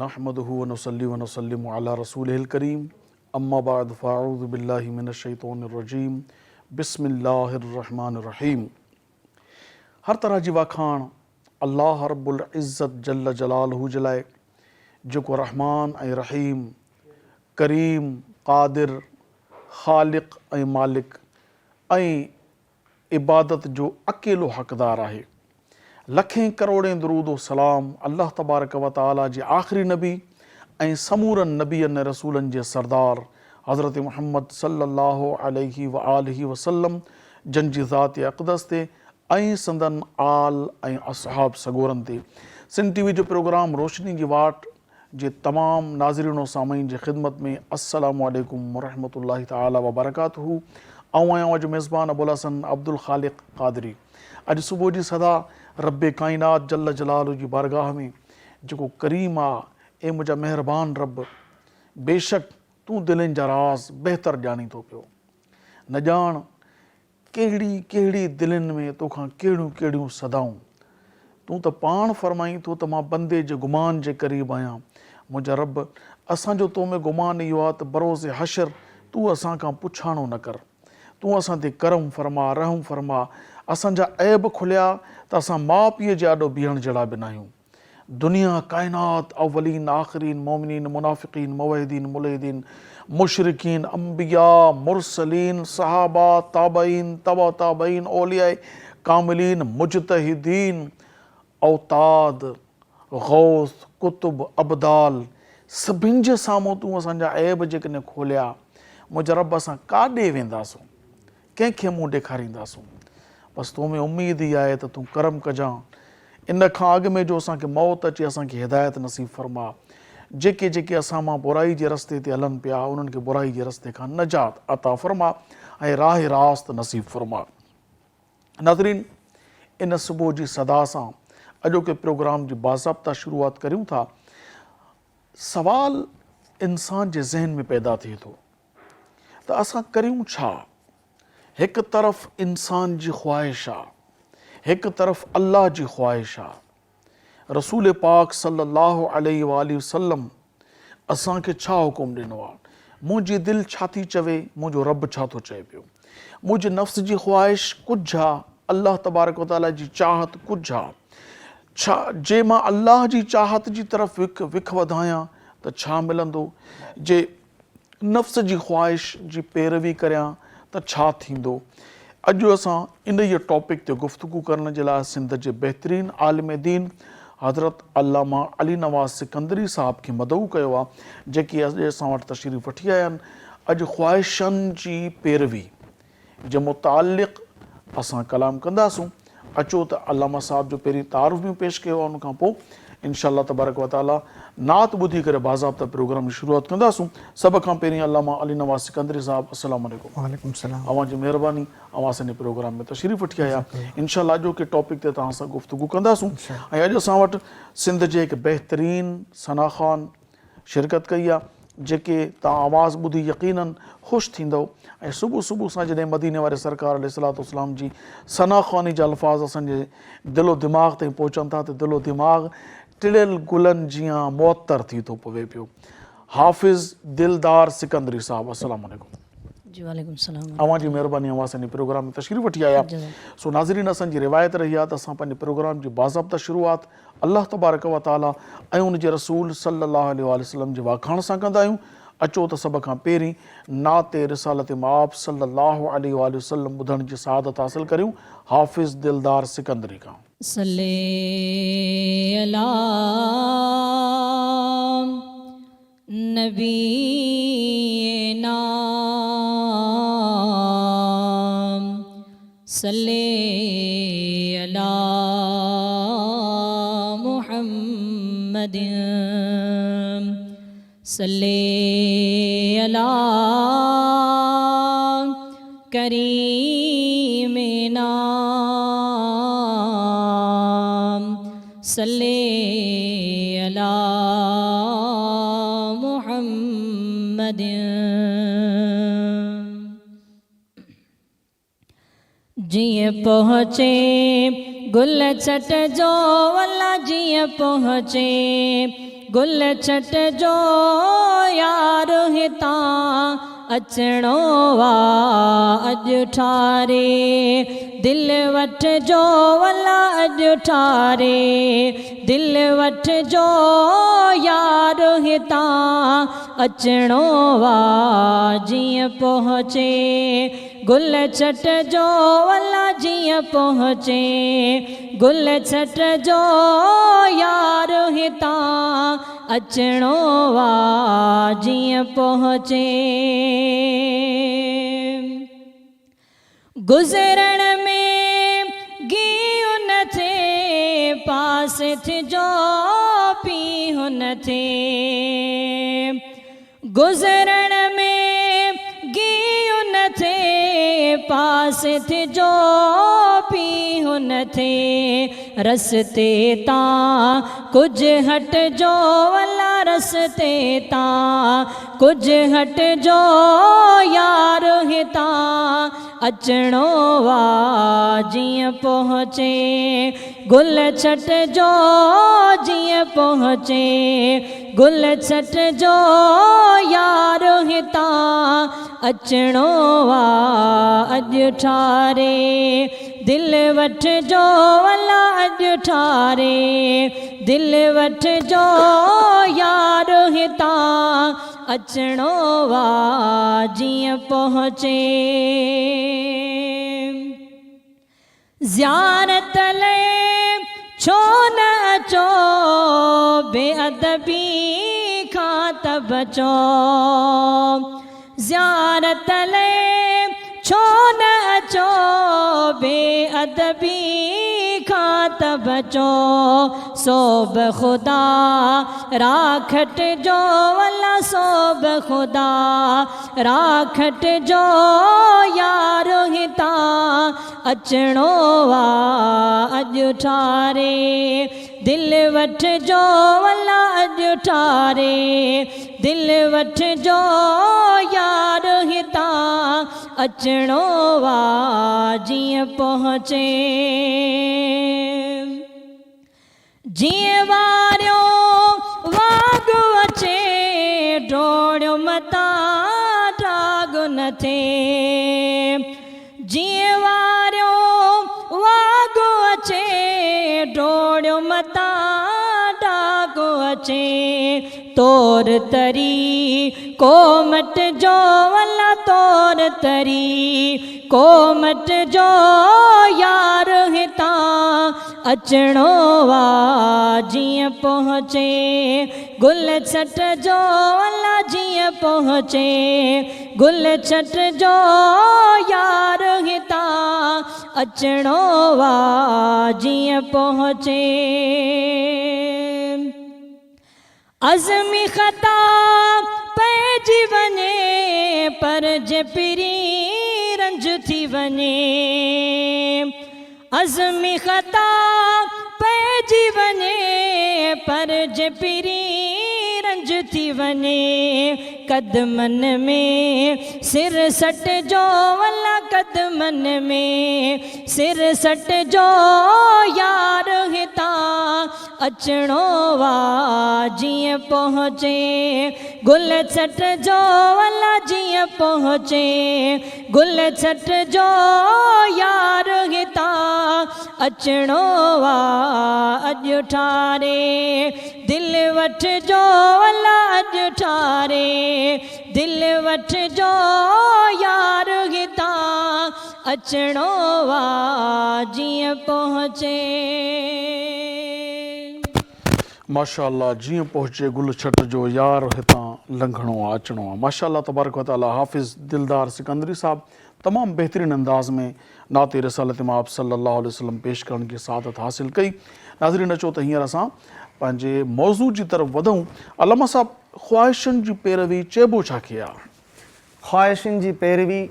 نحمده و نصلي و نسلم علي رسوله الڪريم اما بعد فاعوذ بالله من الشيطان الرجيم بسم الله الرحمن الرحيم هر طرح جي واکاڻ الله رب العزت جل جلاله جي لاء جيڪو رحمان ۽ رحيم ڪريم قادر خالق ۽ مالڪ ۽ عبادت جو اڪيلو حقدار آهي. لکين ڪروڙين درود و سلام الله تبارڪ و تعالي جي آخري نبي ۽ سمورن نبين ۽ رسولن جي سردار حضرت محمد صلي الله عليه وآله وسلم جن جي ذات اقدس تي ۽ سندن آل ۽ اصحاب سڳورن تي. سنڌ ٽي وي جو پروگرام روشني جي واٽ جي تمام ناظرين و سامعين جي خدمت ۾ السلام عليڪم ورحمة الله تعالي وبرڪاته آئون آهيان اوهان جو ميزبان ابوالحسن عبدالخالق قادري اڄ صبح جي صدا رب ڪائنات جل جلاله جي بارگاهه ۾ جيڪو ڪريم آ اي منهنجا مهربان رب بيشڪ تون دلين جا راز بهتر ڄاڻين ٿو پيو نه ڄاڻ ڪهڙي ڪهڙي دلين ۾ توکان ڪهڙيون ڪهڙيون صدائون. تون ته پاڻ فرمائين ٿو ته مان بندي جي گمان جي قريب آهيان. منهنجا رب! اسان جو تو ۾ گمان اهو آهي ته بروز حشر تون اسان کان پڇاڻو نه ڪر. تون اسان تي ڪرم فرما، رحم فرما. اسان جا عيب کليا ته اسان ماء پيء جي آڏو بيهڻ جهڙا به ناهيون. دنيا، ڪائنات، اولين، آخرين، مؤمنين، منافقين، موحدين، ملحدين، مشرڪين، انبياء، مرسلين، صحابه، تابعين، تبع تابعين، اولياء ڪاملين، مجتهدين، اوتاد، غوث، قطب، ابدال، سڀن جي سامهون تون اسان جا عيب جيڪڏهن کوليا، منهنجا رب اسان ڪاڏي وينداسون؟ ڪنهن کي منهن ڏيکارينداسون؟ بس تو ۾ اميد ئي آهي ته تون ڪرم ڪجان. ان کان اڳ ۾ جو اسان کي موت اچي اسان کي هدايت نصيب فرما. جيڪي جيڪي اسان مان برائي جي رستي تي هلن پيا انهن کي برائي جي رستي کان نجات عطا فرما ۽ راهه راست نصيب فرما. ناظرين ان صبح جي صدا سان اڄوڪي پروگرام جي باضابطه شروعات ڪريون ٿا. سوال انسان جي ذهن ۾ پيدا ٿئي ٿو. ته اسان ڪريون ڇا؟ هڪ طرف انسان جي خواهش آ، هڪ طرف الله جي خواهش آ. رسول پاڪ صلي الله عليه واٰله وسلم اسان کي ڇا حڪم ڏنو آ؟ منهنجي دل ڇا ٿي چوي، منهنجو رب ڇا ٿو چئي پيو؟ منهنجي نفس جي خواهش ڪجهه آ، الله تبارڪ وتعاليٰ جي چاهت ڪجهه آ. ڇا جي مان الله جي چاهت جي طرف وک وڌايان ته ڇا ملندو؟ جي نفس جي خواهش جي پيروي ڪريان ته ڇا ٿيندو؟ اڄ اسان انهيء ٽاپڪ تي گفتگو ڪرڻ جي لاء سنڌ جي بهترين عالم دين حضرت علامه علي نواز سڪندري صاحب کي مدعو ڪيو آهي، جيڪي اڄ اسان وٽ تشريف وٺي آيا آهن. اڄ خواهشن جي پيروي جي متعلق اسان ڪلام ڪنداسون. اچو ته علامه صاحب جو پهرين تعارف به پيش ڪيو آهي ان کان پوء انشاء الله تبارڪ و تعالي نعت ٻڌي ڪري باضابطه پروگرام جي شروعات ڪنداسون. سڀ کان پهرين علامه علي نواز سڪندري صاحب السلام عليڪم. وعليڪم السلام. اوهان جي مهرباني اوهان اسان جي پروگرام ۾ تشريف وٺي آيا. انشاء الله اڄوڪي ٽاپڪ تي توهان سان گفتگو ڪنداسون ۽ اڄ اسان وٽ سنڌ جي هڪ بهترين ثنا خوان شرڪت ڪئي آ جيڪي تان آواز ٻڌي يقيناً خوش ٿيندؤ ۽ صبح صبح سان جڏهن مديني واري سرڪار عليه الصلوة والسلام جي ثنا خواني جا الفاظ اسان جي دل و دماغ تائين پهچن ٿا ته دل و دماغ ٽڙيل گلن جيان معطر ٿي ٿو پوي پيو. حافظ دلدار سڪندري صاحب السلام عليڪم. جي وعليڪم السلام. اوهان جي مهرباني اوهان اسان جي پروگرام ۾ تشريف وٺي آيا. سو ناظرين اسان جي روايت رهي آ ته اسان پنهنجي پروگرام جي باضابطه شروعات الله تبارڪ و تعالي ۽ ان جي رسول صلّي الله عليه واٰله وسلّم جي واکاڻ سان ڪندا آهيون، اچو ته سڀ کان پهرين نعت رسالت مآب صلّي الله عليه واٰله وسلّم ٻڌڻ جي سعادت حاصل ڪريون، حافظ دلدار سڪندري کان. صلي علي نبينا صلي علي محمد صلي علي ڪريمنا صلي علي محمد. جيئن پهچي گل ڇٽ جو الله جيئن پهچي گل ڇٽ جو يار هتان اچڻو آ اڄ ٺاري دل وٺجو ولا اڄ ٺاري دل وٺجو يار هتان اچڻو آ جيئن پهچي گل ڇٽ جو ولا جيئن پهچي گل ڇٽ جو يار هتان اچڻو آ جيئن پهچي. گذرڻ ۾ گيهه نه ٿئي، پاس ٿجو پيهه نه ٿئي. گذرڻ ۾ گيهه نه ٿئي، پاس ٿجو پيهه نه ٿئي. رستي تان ڪجهه هٽجو الا رستي تان ڪجهه هٽجو يار هتان اچڻو آ جيئن پهچي گل ڇٽجو جيئن پهچي گل ڇٽجو يار هتان اچڻو آ اڄ ٺاري دل وٺجو الا اڄ ٺاري دل وٺجو يار هتان اچڻو آ جيئن پهچي. زيارت لئه ڇو نه اچو بي ادبي کان ته بچو. زيارت لئه ڇو نه اچو بي ادبي کان ته بچو سو به خدا را کٽجو الا سو به خدا را کٽجو يار هتان اچڻو آ اڄ ٺاري دل وٺجو الا اڄ ٺاري دل وٺجو يار هتان اچڻو آ جيئن پهچي. جيئن واريو واڳ اچي ڊوڙيو متان ڊاڳ نه ٿئي. جيئن واريو واڳ اچي ڊوڙيو متان ڊاڳ اچي. طور تري ڪو مٽجو الا طور تري ڪو مٽجو يار هتان اچڻو آ جيئن پهچي گل ڇٽ جو الا جيئن پهچي گل ڇٽ جو يار هتان اچڻو آ جيئن پهچي. عزمي خطا پئجي وڃي پر جي پرين رنج ٿي وڃي عزمي خطا پئجي وڃي پر جي پرين رنج ٿي وڃي قدمن ۾ سر سٽجو الا قدمن ۾ سر سٽجو يار هتان اچڻو آ جيئن پهچي گل ڇٽ جو الا جيئن پهچي گل ڇٽ جو يار هتان اچڻو آ اڄ ٺاري دل وٺجو الا اڄ ٺاري دل وٺجو يار هتان اچڻو آ جيئن پهچي. ماشاء الله جيئن پهچي گل ڇٽ جو يار هتان لنگهڻو آ اچڻو آ ماشاء الله تبارڪ و تعالي حافظ دلدار سڪندري صاحب تمام بهترين انداز ۾ نعت رسالت مآب صلي الله عليه وسلم پيش ڪرڻ جي سعادت حاصل ڪئي ناظرين اچو ته هينئر اسان پنهنجي موضوع جي طرف وڌون علامه صاحب خواهشن جي پيروي چئبو ڇا کي آ؟ خواهشن جي پيروي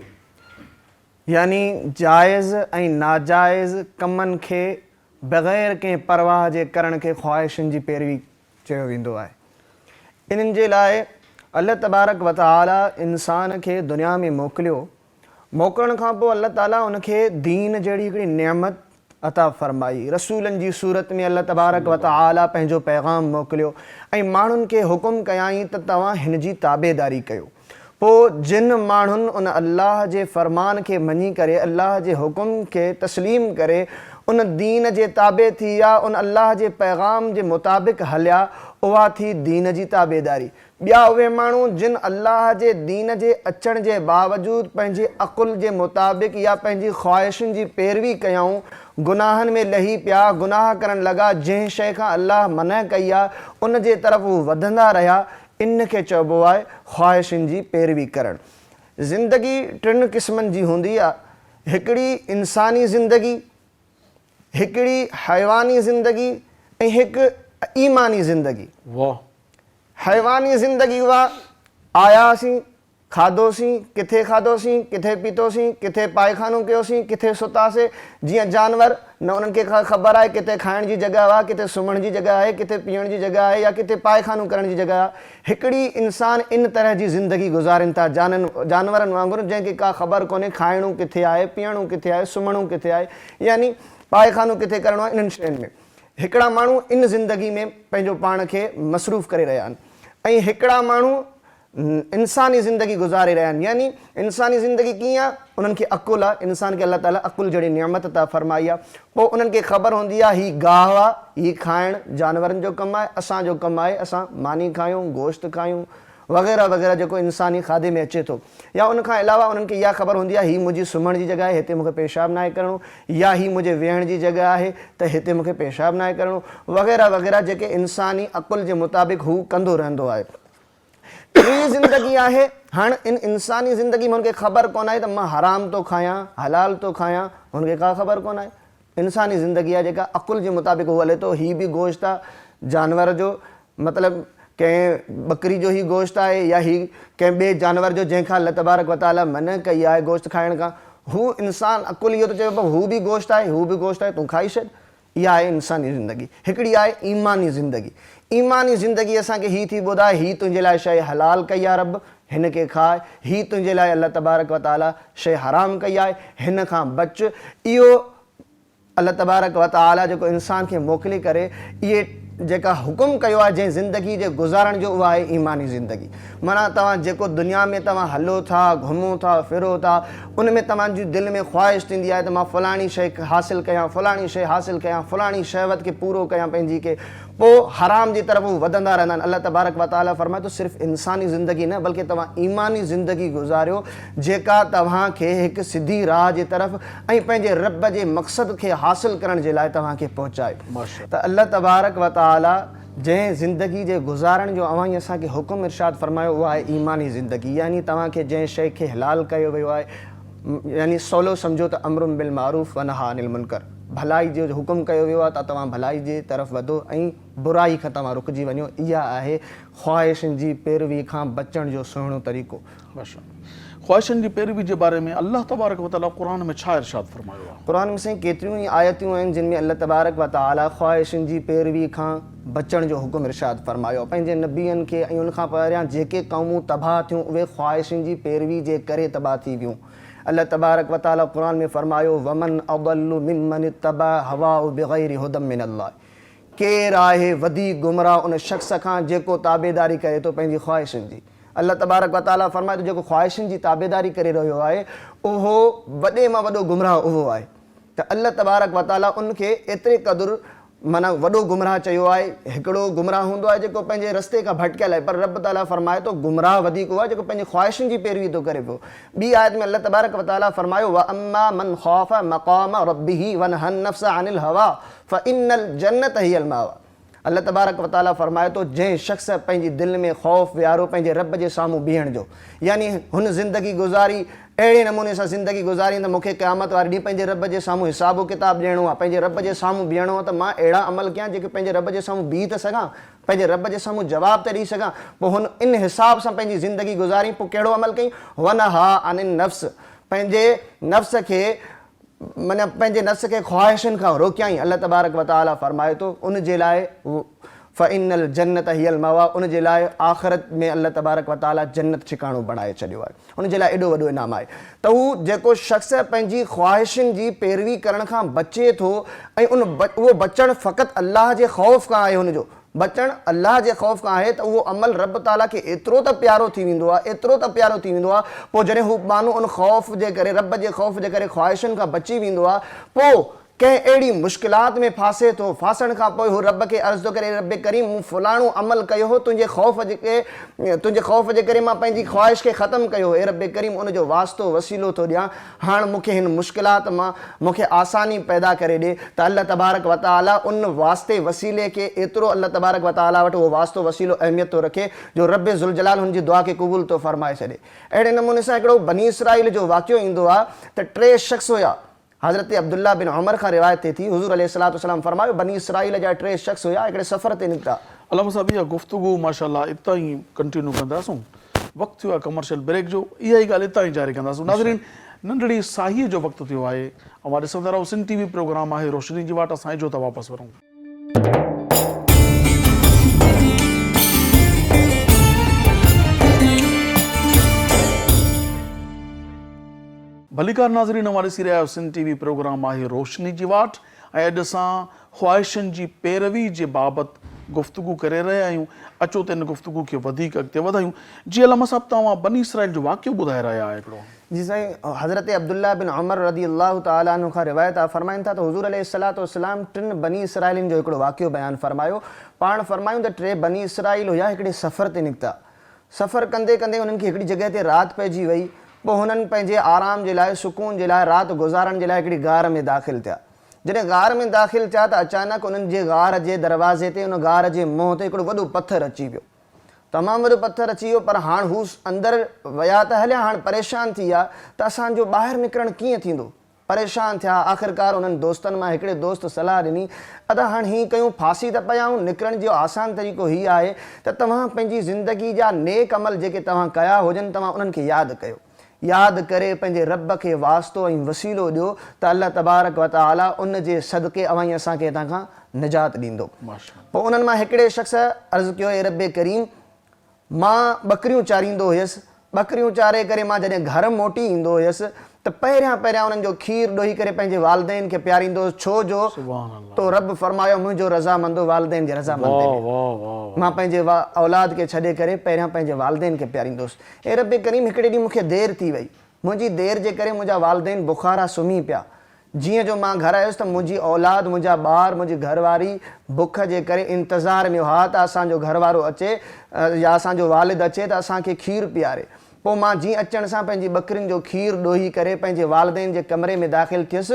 يعني جائز ۽ ناجائز ڪمن کي بغير ڪنهن پرواهه جي ڪرڻ کي خواهشن جي پيروي چيو ويندو آهي. انهن جي لاء الله تبارڪ و تعالي انسان کي دنيا ۾ موڪليو، موڪلڻ کان پوء الله تعالي ان کي دين جهڙي هڪڙي نعمت عطا فرمائي. رسولن جي صورت ۾ الله تبارڪ و تعاليٰ پنهنجو پيغام موڪليو ۽ ماڻهن کي حڪم ڪيائين ته توهان هن جي تابعداري ڪيو. پوء جن ماڻهن ان الله جي فرمان کي مڃي ڪري الله جي حڪم کي تسليم ڪري ان دين جي تابع ٿي ويا ان الله جي پيغام جي مطابق هليا اها ٿي دين جي تابعداري. ٻيا اهي ماڻهو جن الله جي دين جي اچڻ جي باوجود پنهنجي عقل جي مطابق يا پنهنجي خواهشن جي پيروي ڪيائون، گناهن ۾ لهي پيا، گناهه ڪرڻ لڳا، جنهن شيء کان الله منع ڪئي آهي ان جي طرف هو وڌندا رهيا، ان کي چئبو آهي خواهشن جي پيروي ڪرڻ. زندگي ٽن قسمن جي هوندي آهي، هڪڙي انساني زندگي، هڪڙي حيواني زندگي ۽ هڪ ايماني زندگي. واهه. حيواني زندگي اها، آياسين، کاڌوسين، ڪٿي کاڌوسين، ڪٿي پيتوسين، ڪٿي پائخانو ڪيوسين، ڪٿي ستاسي، جيئن جانور، نه انهن کي ڪا خبر آهي ڪٿي کائڻ جي جڳهه آهي، ڪٿي سمهڻ جي جڳهه آهي، ڪٿي پيئڻ جي جڳهه آهي يا ڪٿي پائخانو ڪرڻ جي جڳهه آهي. هڪڙي انسان ان طرح جي زندگي گذارين ٿا جانورن وانگر جنهن کي ڪا خبر ڪونهي کائڻو ڪٿي آهي، پيئڻو ڪٿي آهي، سمهڻو ڪٿي آهي يعني پائخانو ڪٿي ڪرڻو آهي انهن شين ۾. هڪڙا ماڻهو ان زندگي ۾ پنهنجو پاڻ کي مصروف ڪري رهيا آهن ۽ هڪڙا ماڻهو انساني زندگي گذاري رهيا آهن يعني انساني زندگي ڪيئن آهي انهن کي عقل آهي انسان کي الله تعالي عقل جهڙي نعمت عطا فرمائي آهي پوء انهن کي خبر هوندي آهي هي گاهه آهي هي کائڻ جانورن جو ڪم آهي اسان جو ڪم آهي اسان ماني کايون گوشت کايون وغيره وغيره جيڪو انساني کاڌي ۾ اچي ٿو يا ان کان علاوه انهن کي اها خبر هوندي آهي هي منهنجي سمهڻ جي جڳهه آهي هتي مون کي پيشاب ناهي ڪرڻو يا هي منهنجي ويهڻ جي جڳهه آهي ته هتي مون کي پيشاب ناهي ڪرڻو وغيره وغيره جيڪي انساني عقل جي مطابق هو ڪندو رهندو آهي. ٽين زندگي آهي هاڻ ان انساني زندگي ۾ هن کي خبر ڪونه آهي ته مان حرام ٿو کايان حلال ٿو کايان هن کي ڪا خبر ڪونه آهي انساني زندگي آهي جيڪا عقل جي مطابق هو هلي ٿو هي به گوشت آهي جانور جو مطلب ڪنهن ٻڪري جو هي گوشت آهي يا هي ڪنهن ٻئي جانور جو جنهن کان الله تبارڪ وتعالي منع ڪئي آهي گوشت کائڻ کان هو انسان عقل اهو ٿو چوي پر هو به گوشت آهي هو به گوشت آهي تون کائي ڇڏ اها آهي انساني زندگي. هڪڙي آهي ايماني زندگي. ايماني زندگي اسان کي هي ٿي ٻڌائي هي تنهنجي لاء شيء حلال ڪئي آهي رب هن کي کاء، هي تنهنجي لاء الله تبارڪ و تعالي شيء حرام ڪئي آهي هن کان بچ. اهو الله تبارڪ و تعالي جيڪو انسان کي موڪلي ڪري اهي جيڪا حڪم ڪيو آهي جنهن زندگي جي گذارڻ جو اها آهي ايماني زندگي. معنيٰ توهان جيڪو دنيا ۾ توهان هلو ٿا، گهمو ٿا، ڦرو ٿا، ان ۾ توهان جي دل ۾ خواهش ٿيندي آهي ته مان فلاڻي شيء حاصل ڪيان، فلاڻي شيء حاصل ڪيان، فلاڻي شهوت کي پورو ڪيان پنهنجي کي، پوء حرام جي طرف هو وڌندا رهندا آهن. الله تبارڪ و تعاليٰ فرمائي ٿو صرف انساني زندگي نه بلڪه توهان ايماني زندگي گذاريو جيڪا توهان کي هڪ سڌي راهه جي طرف ۽ پنهنجي رب جي مقصد کي حاصل ڪرڻ جي لاء توهان کي پهچائي. ته الله تبارڪ و تعاليٰ جنهن زندگي جي گذارڻ جو اوهان ۽ اسان کي حڪم ارشاد فرمايو اها آهي ايماني زندگي يعني توهان کي جنهن شيء کي حلال ڪيو ويو آهي يعني سولو سمجهو ته امر بالمعروف ونهي عن المنڪر ڀلائي جو حڪم ڪيو ويو آهي ته توهان ڀلائي جي طرف وڌو ۽ برائي کان توهان رڪجي وڃو اها آهي خواهشن جي پيروي کان بچڻ جو سهڻو طريقو. ماشاءالله. خواهشن جي پيروي جي باري ۾ الله تبارڪ و تعالي قرآن ۾ ڇا ارشاد فرمايو آهي؟ قرآن ۾ سائين ڪيتريون ئي آيتون آهن جن ۾ الله تبارڪ و تعالي خواهشن جي پيروي کان بچڻ جو حڪم ارشاد فرمايو آهي پنهنجي نبين کي ۽ ان کان پهريان جيڪي قومون تباهه ٿيون اهي خواهشن جي پيروي جي ڪري تباهه ٿي ويون الله تبارڪ و تعالي قرآن ۾ فرمايو ومن اضل ممن اتبع هواه بغير هدي من الله ڪير آهي وڌيڪ گمراهه ان شخص کان جيڪو تابعداري ڪري ٿو پنهنجي خواهشن جي الله تبارڪ و تعاليٰ فرمائي ٿو جيڪو خواهشن جي تابعداري ڪري رهيو آهي اهو وڏي مان وڏو گمراهه اهو آهي ته الله تبارڪ و تعاليٰ ان کي ايتري قدر معنيٰ وڏو گمراهه چيو آهي هڪڙو گمراهه هوندو آهي جيڪو پنهنجي رستي کان ڀٽڪيل آهي پر رب تعاليٰ فرمائي ٿو گمراهه وڌيڪ اهو آهي جيڪو پنهنجي خواهشن جي پيروي ٿو ڪري پيو ٻي آيت ۾ الله تبارڪ و تعاليٰ فرمايو واما من خاف مقام ربه ونهي النفس عن الهويٰ فان الجنة هي الماويٰ الله تبارڪ و تعاليٰ فرمائي ٿو، جنهن شخص پنهنجي دل ۾ خوف ويهاريو پنهنجي رب جي سامهون بيهڻ جو، يعني هن زندگي گذاري اهڙي نموني سان زندگي گذاري ته مون کي قيامت واري ڏينهن پنهنجي رب جي سامهون حساب و ڪتاب ڏيڻو آهي، پنهنجي رب جي سامهون بيهڻو آهي ته مان اهڙا عمل ڪيان جيڪي پنهنجي رب جي سامهون بيهي ته سگهان، پنهنجي رب جي سامهون جواب ته ڏئي سگهان، پوء هن ان حساب سان پنهنجي زندگي گذاري، پوء ڪهڙو عمل ڪيائين؟ ونهيٰ عن النفس پنهنجي نفس کي معنيٰ پنهنجي نفس کي خواهشن کان روڪيائين، الله تبارڪ و تعاليٰ فرمائي ٿو، ان جي لاء فان الجنة هي الماويٰ ان جي لاء آخرت ۾ الله تبارڪ وتعاليٰ جنت ٺڪاڻو بڻائي ڇڏيو آهي. ان جي لاء ايڏو وڏو انعام آهي ته هو جيڪو شخص پنهنجي خواهشن جي پيروي ڪرڻ کان بچي ٿو ۽ ان اهو بچڻ فقط الله جي خوف کان آهي هن جو بچڻ الله جي خوف کان آهي ته اهو عمل رب تعاليٰ کي ايترو ته پيارو ٿي ويندو آهي ايترو ته پيارو ٿي ويندو آهي پوء جڏهن هو ٻانهو ان خوف جي ڪري رب جي خوف جي ڪري خواهشن کان بچي ويندو آهي پوء ڪنهن اهڙي مشڪلات ۾ ڦاسي ٿو، ڦاسڻ کان پوء هو رب کي عرض ٿو ڪري اي رب ڪريم مون فلاڻو عمل ڪيو هو تنهنجي خوف جي تنهنجي خوف جي ڪري مان پنهنجي خواهش کي ختم ڪيو هو اي رب ڪريم ان جو واسطو وسيلو ٿو ڏيان هاڻ مون کي هن مشڪلات مان مون کي آساني پيدا ڪري ڏي ته الله تبارڪ وتعالي ان واسطي وسيلي کي ايترو الله تبارڪ وتعالي وٽ اهو واسطو وسيلو اهميت ٿو رکي جو رب ذوالجلال هن جي دعا کي قبول ٿو فرمائي ڇڏي اهڙي نموني سان هڪڙو بني اسرائيل جو واقعو ايندو آهي ته ٽي شخص هيا حضرت عبدالله بن عمر کان روايت ٿئي ٿي، حضور عليه الصلوة والسلام فرمايو، بني اسرائيل جا ٽي شخص هيا، هڪڙي سفر تي نڪتا. علامه صاحب اها گفتگو ماشاءالله اتان ئي ڪنٽينيو ڪنداسون وقت ٿيو آهي ڪمرشل بريڪ جو اها ئي ڳالهه اتان ئي جاري ڪنداسون ناظرين ننڍڙي ساهيء جو وقت ٿيو آهي اوهان ڏسندا رهو سنڌ ٽي وي پروگرام آهي روشني جي واٽ اسان اجهو ٿا واپس ورون. ڀليڪار ناظرين اوهان ڏسي رهيا آهيو سنڌ ٽي وي پروگرام آهي روشني جي واٽ ۽ اڄ اسان خواهشن جي پيروي جي بابت گفتگو ڪري رهيا آهيون اچو ته ان گفتگو کي وڌيڪ اڳتي وڌايون جي علامه صاحب توهان بني اسرائيل جو واقعو ٻڌائي رهيا آهيو هڪڙو. جي سائين حضرت عبدالله بن عمر رضي الله تعالٰي عنه کان روايت آهي فرمائن ٿا ته حضور عليه الصلوة والسلام ٽن بني اسرائيلين جو هڪڙو واقعو بيان فرمايو پاڻ فرمايون ته ٽي بني اسرائيل هيا هڪڙي سفر تي نڪتا سفر ڪندي ڪندي انهن کي هڪڙي جڳهه تي رات پئجي وئي. پوء هنن پنهنجي آرام جي لاء، سڪون جي لاء، رات گذارڻ جي لاء هڪڙي غار ۾ داخل ٿيا. جڏهن غار ۾ داخل ٿيا ته اچانڪ انهن جي غار جي دروازي تي، ان غار جي منهن تي هڪڙو وڏو پٿر اچي پيو. تمام وڏو پٿر اچي ويو پر هاڻ هو اندر ويا ته هليا، هاڻ پريشان ٿي ويا ته اسان جو ٻاهر نڪرڻ ڪيئن ٿيندو؟ پريشان ٿيا. آخرڪار انهن دوستن مان هڪڙي دوست صلاح ڏني، ادا هاڻ هيئن ڪيون، ڦاسي ته پيا آهيون، نڪرڻ جو آسان طريقو هي آهي ته توهان پنهنجي زندگي جا نيڪ عمل جيڪي توهان ڪيا هجن توهان انهن کي ياد ڪيو. ياد ڪري پنهنجي رب کي واسطو ۽ وسيلو ڏيو ته الله تبارڪ و تعاليٰ ان جي صدقي اوهان ۽ اسان کي هتان کان نجات ڏيندو. پوء انهن مان هڪڙي شخص عرض ڪيو، اي رب ڪريم! مان ٻڪريون چاريندو هيس. ٻڪريون چاري ڪري مان جڏهن گهر موٽي ايندو هيس ته پهريان پهريان انهن جو کير ڏوهي ڪري پنهنجي والدين کي پياريندو هيس ڇو جو تو رب فرمايو منهنجو رضامندو والدين جي رضامندي ۾ آهي. مان پنهنجي اولاد کي ڇڏي ڪري پهريان پنهنجي والدين کي پياريندو هيس. اي رب ڪريم هڪڙي ڏينهن مون کي دير ٿي وئي. منهنجي دير جي ڪري منهنجا والدين بخارا سمهي پيا. جيئن جو مان گهر آيس ته منهنجي اولاد، منهنجا ٻار، منهنجي گهر واري بک جي ڪري انتظار ۾ هئا ته اسان جو گهر وارو اچي يا اسان جو والد اچي ته اسان کي کير پياري. پوء مان جيئن اچڻ سان پنهنجي ٻڪرين جو کير ڏوهي ڪري پنهنجي والدين جي ڪمري ۾ داخل ٿيس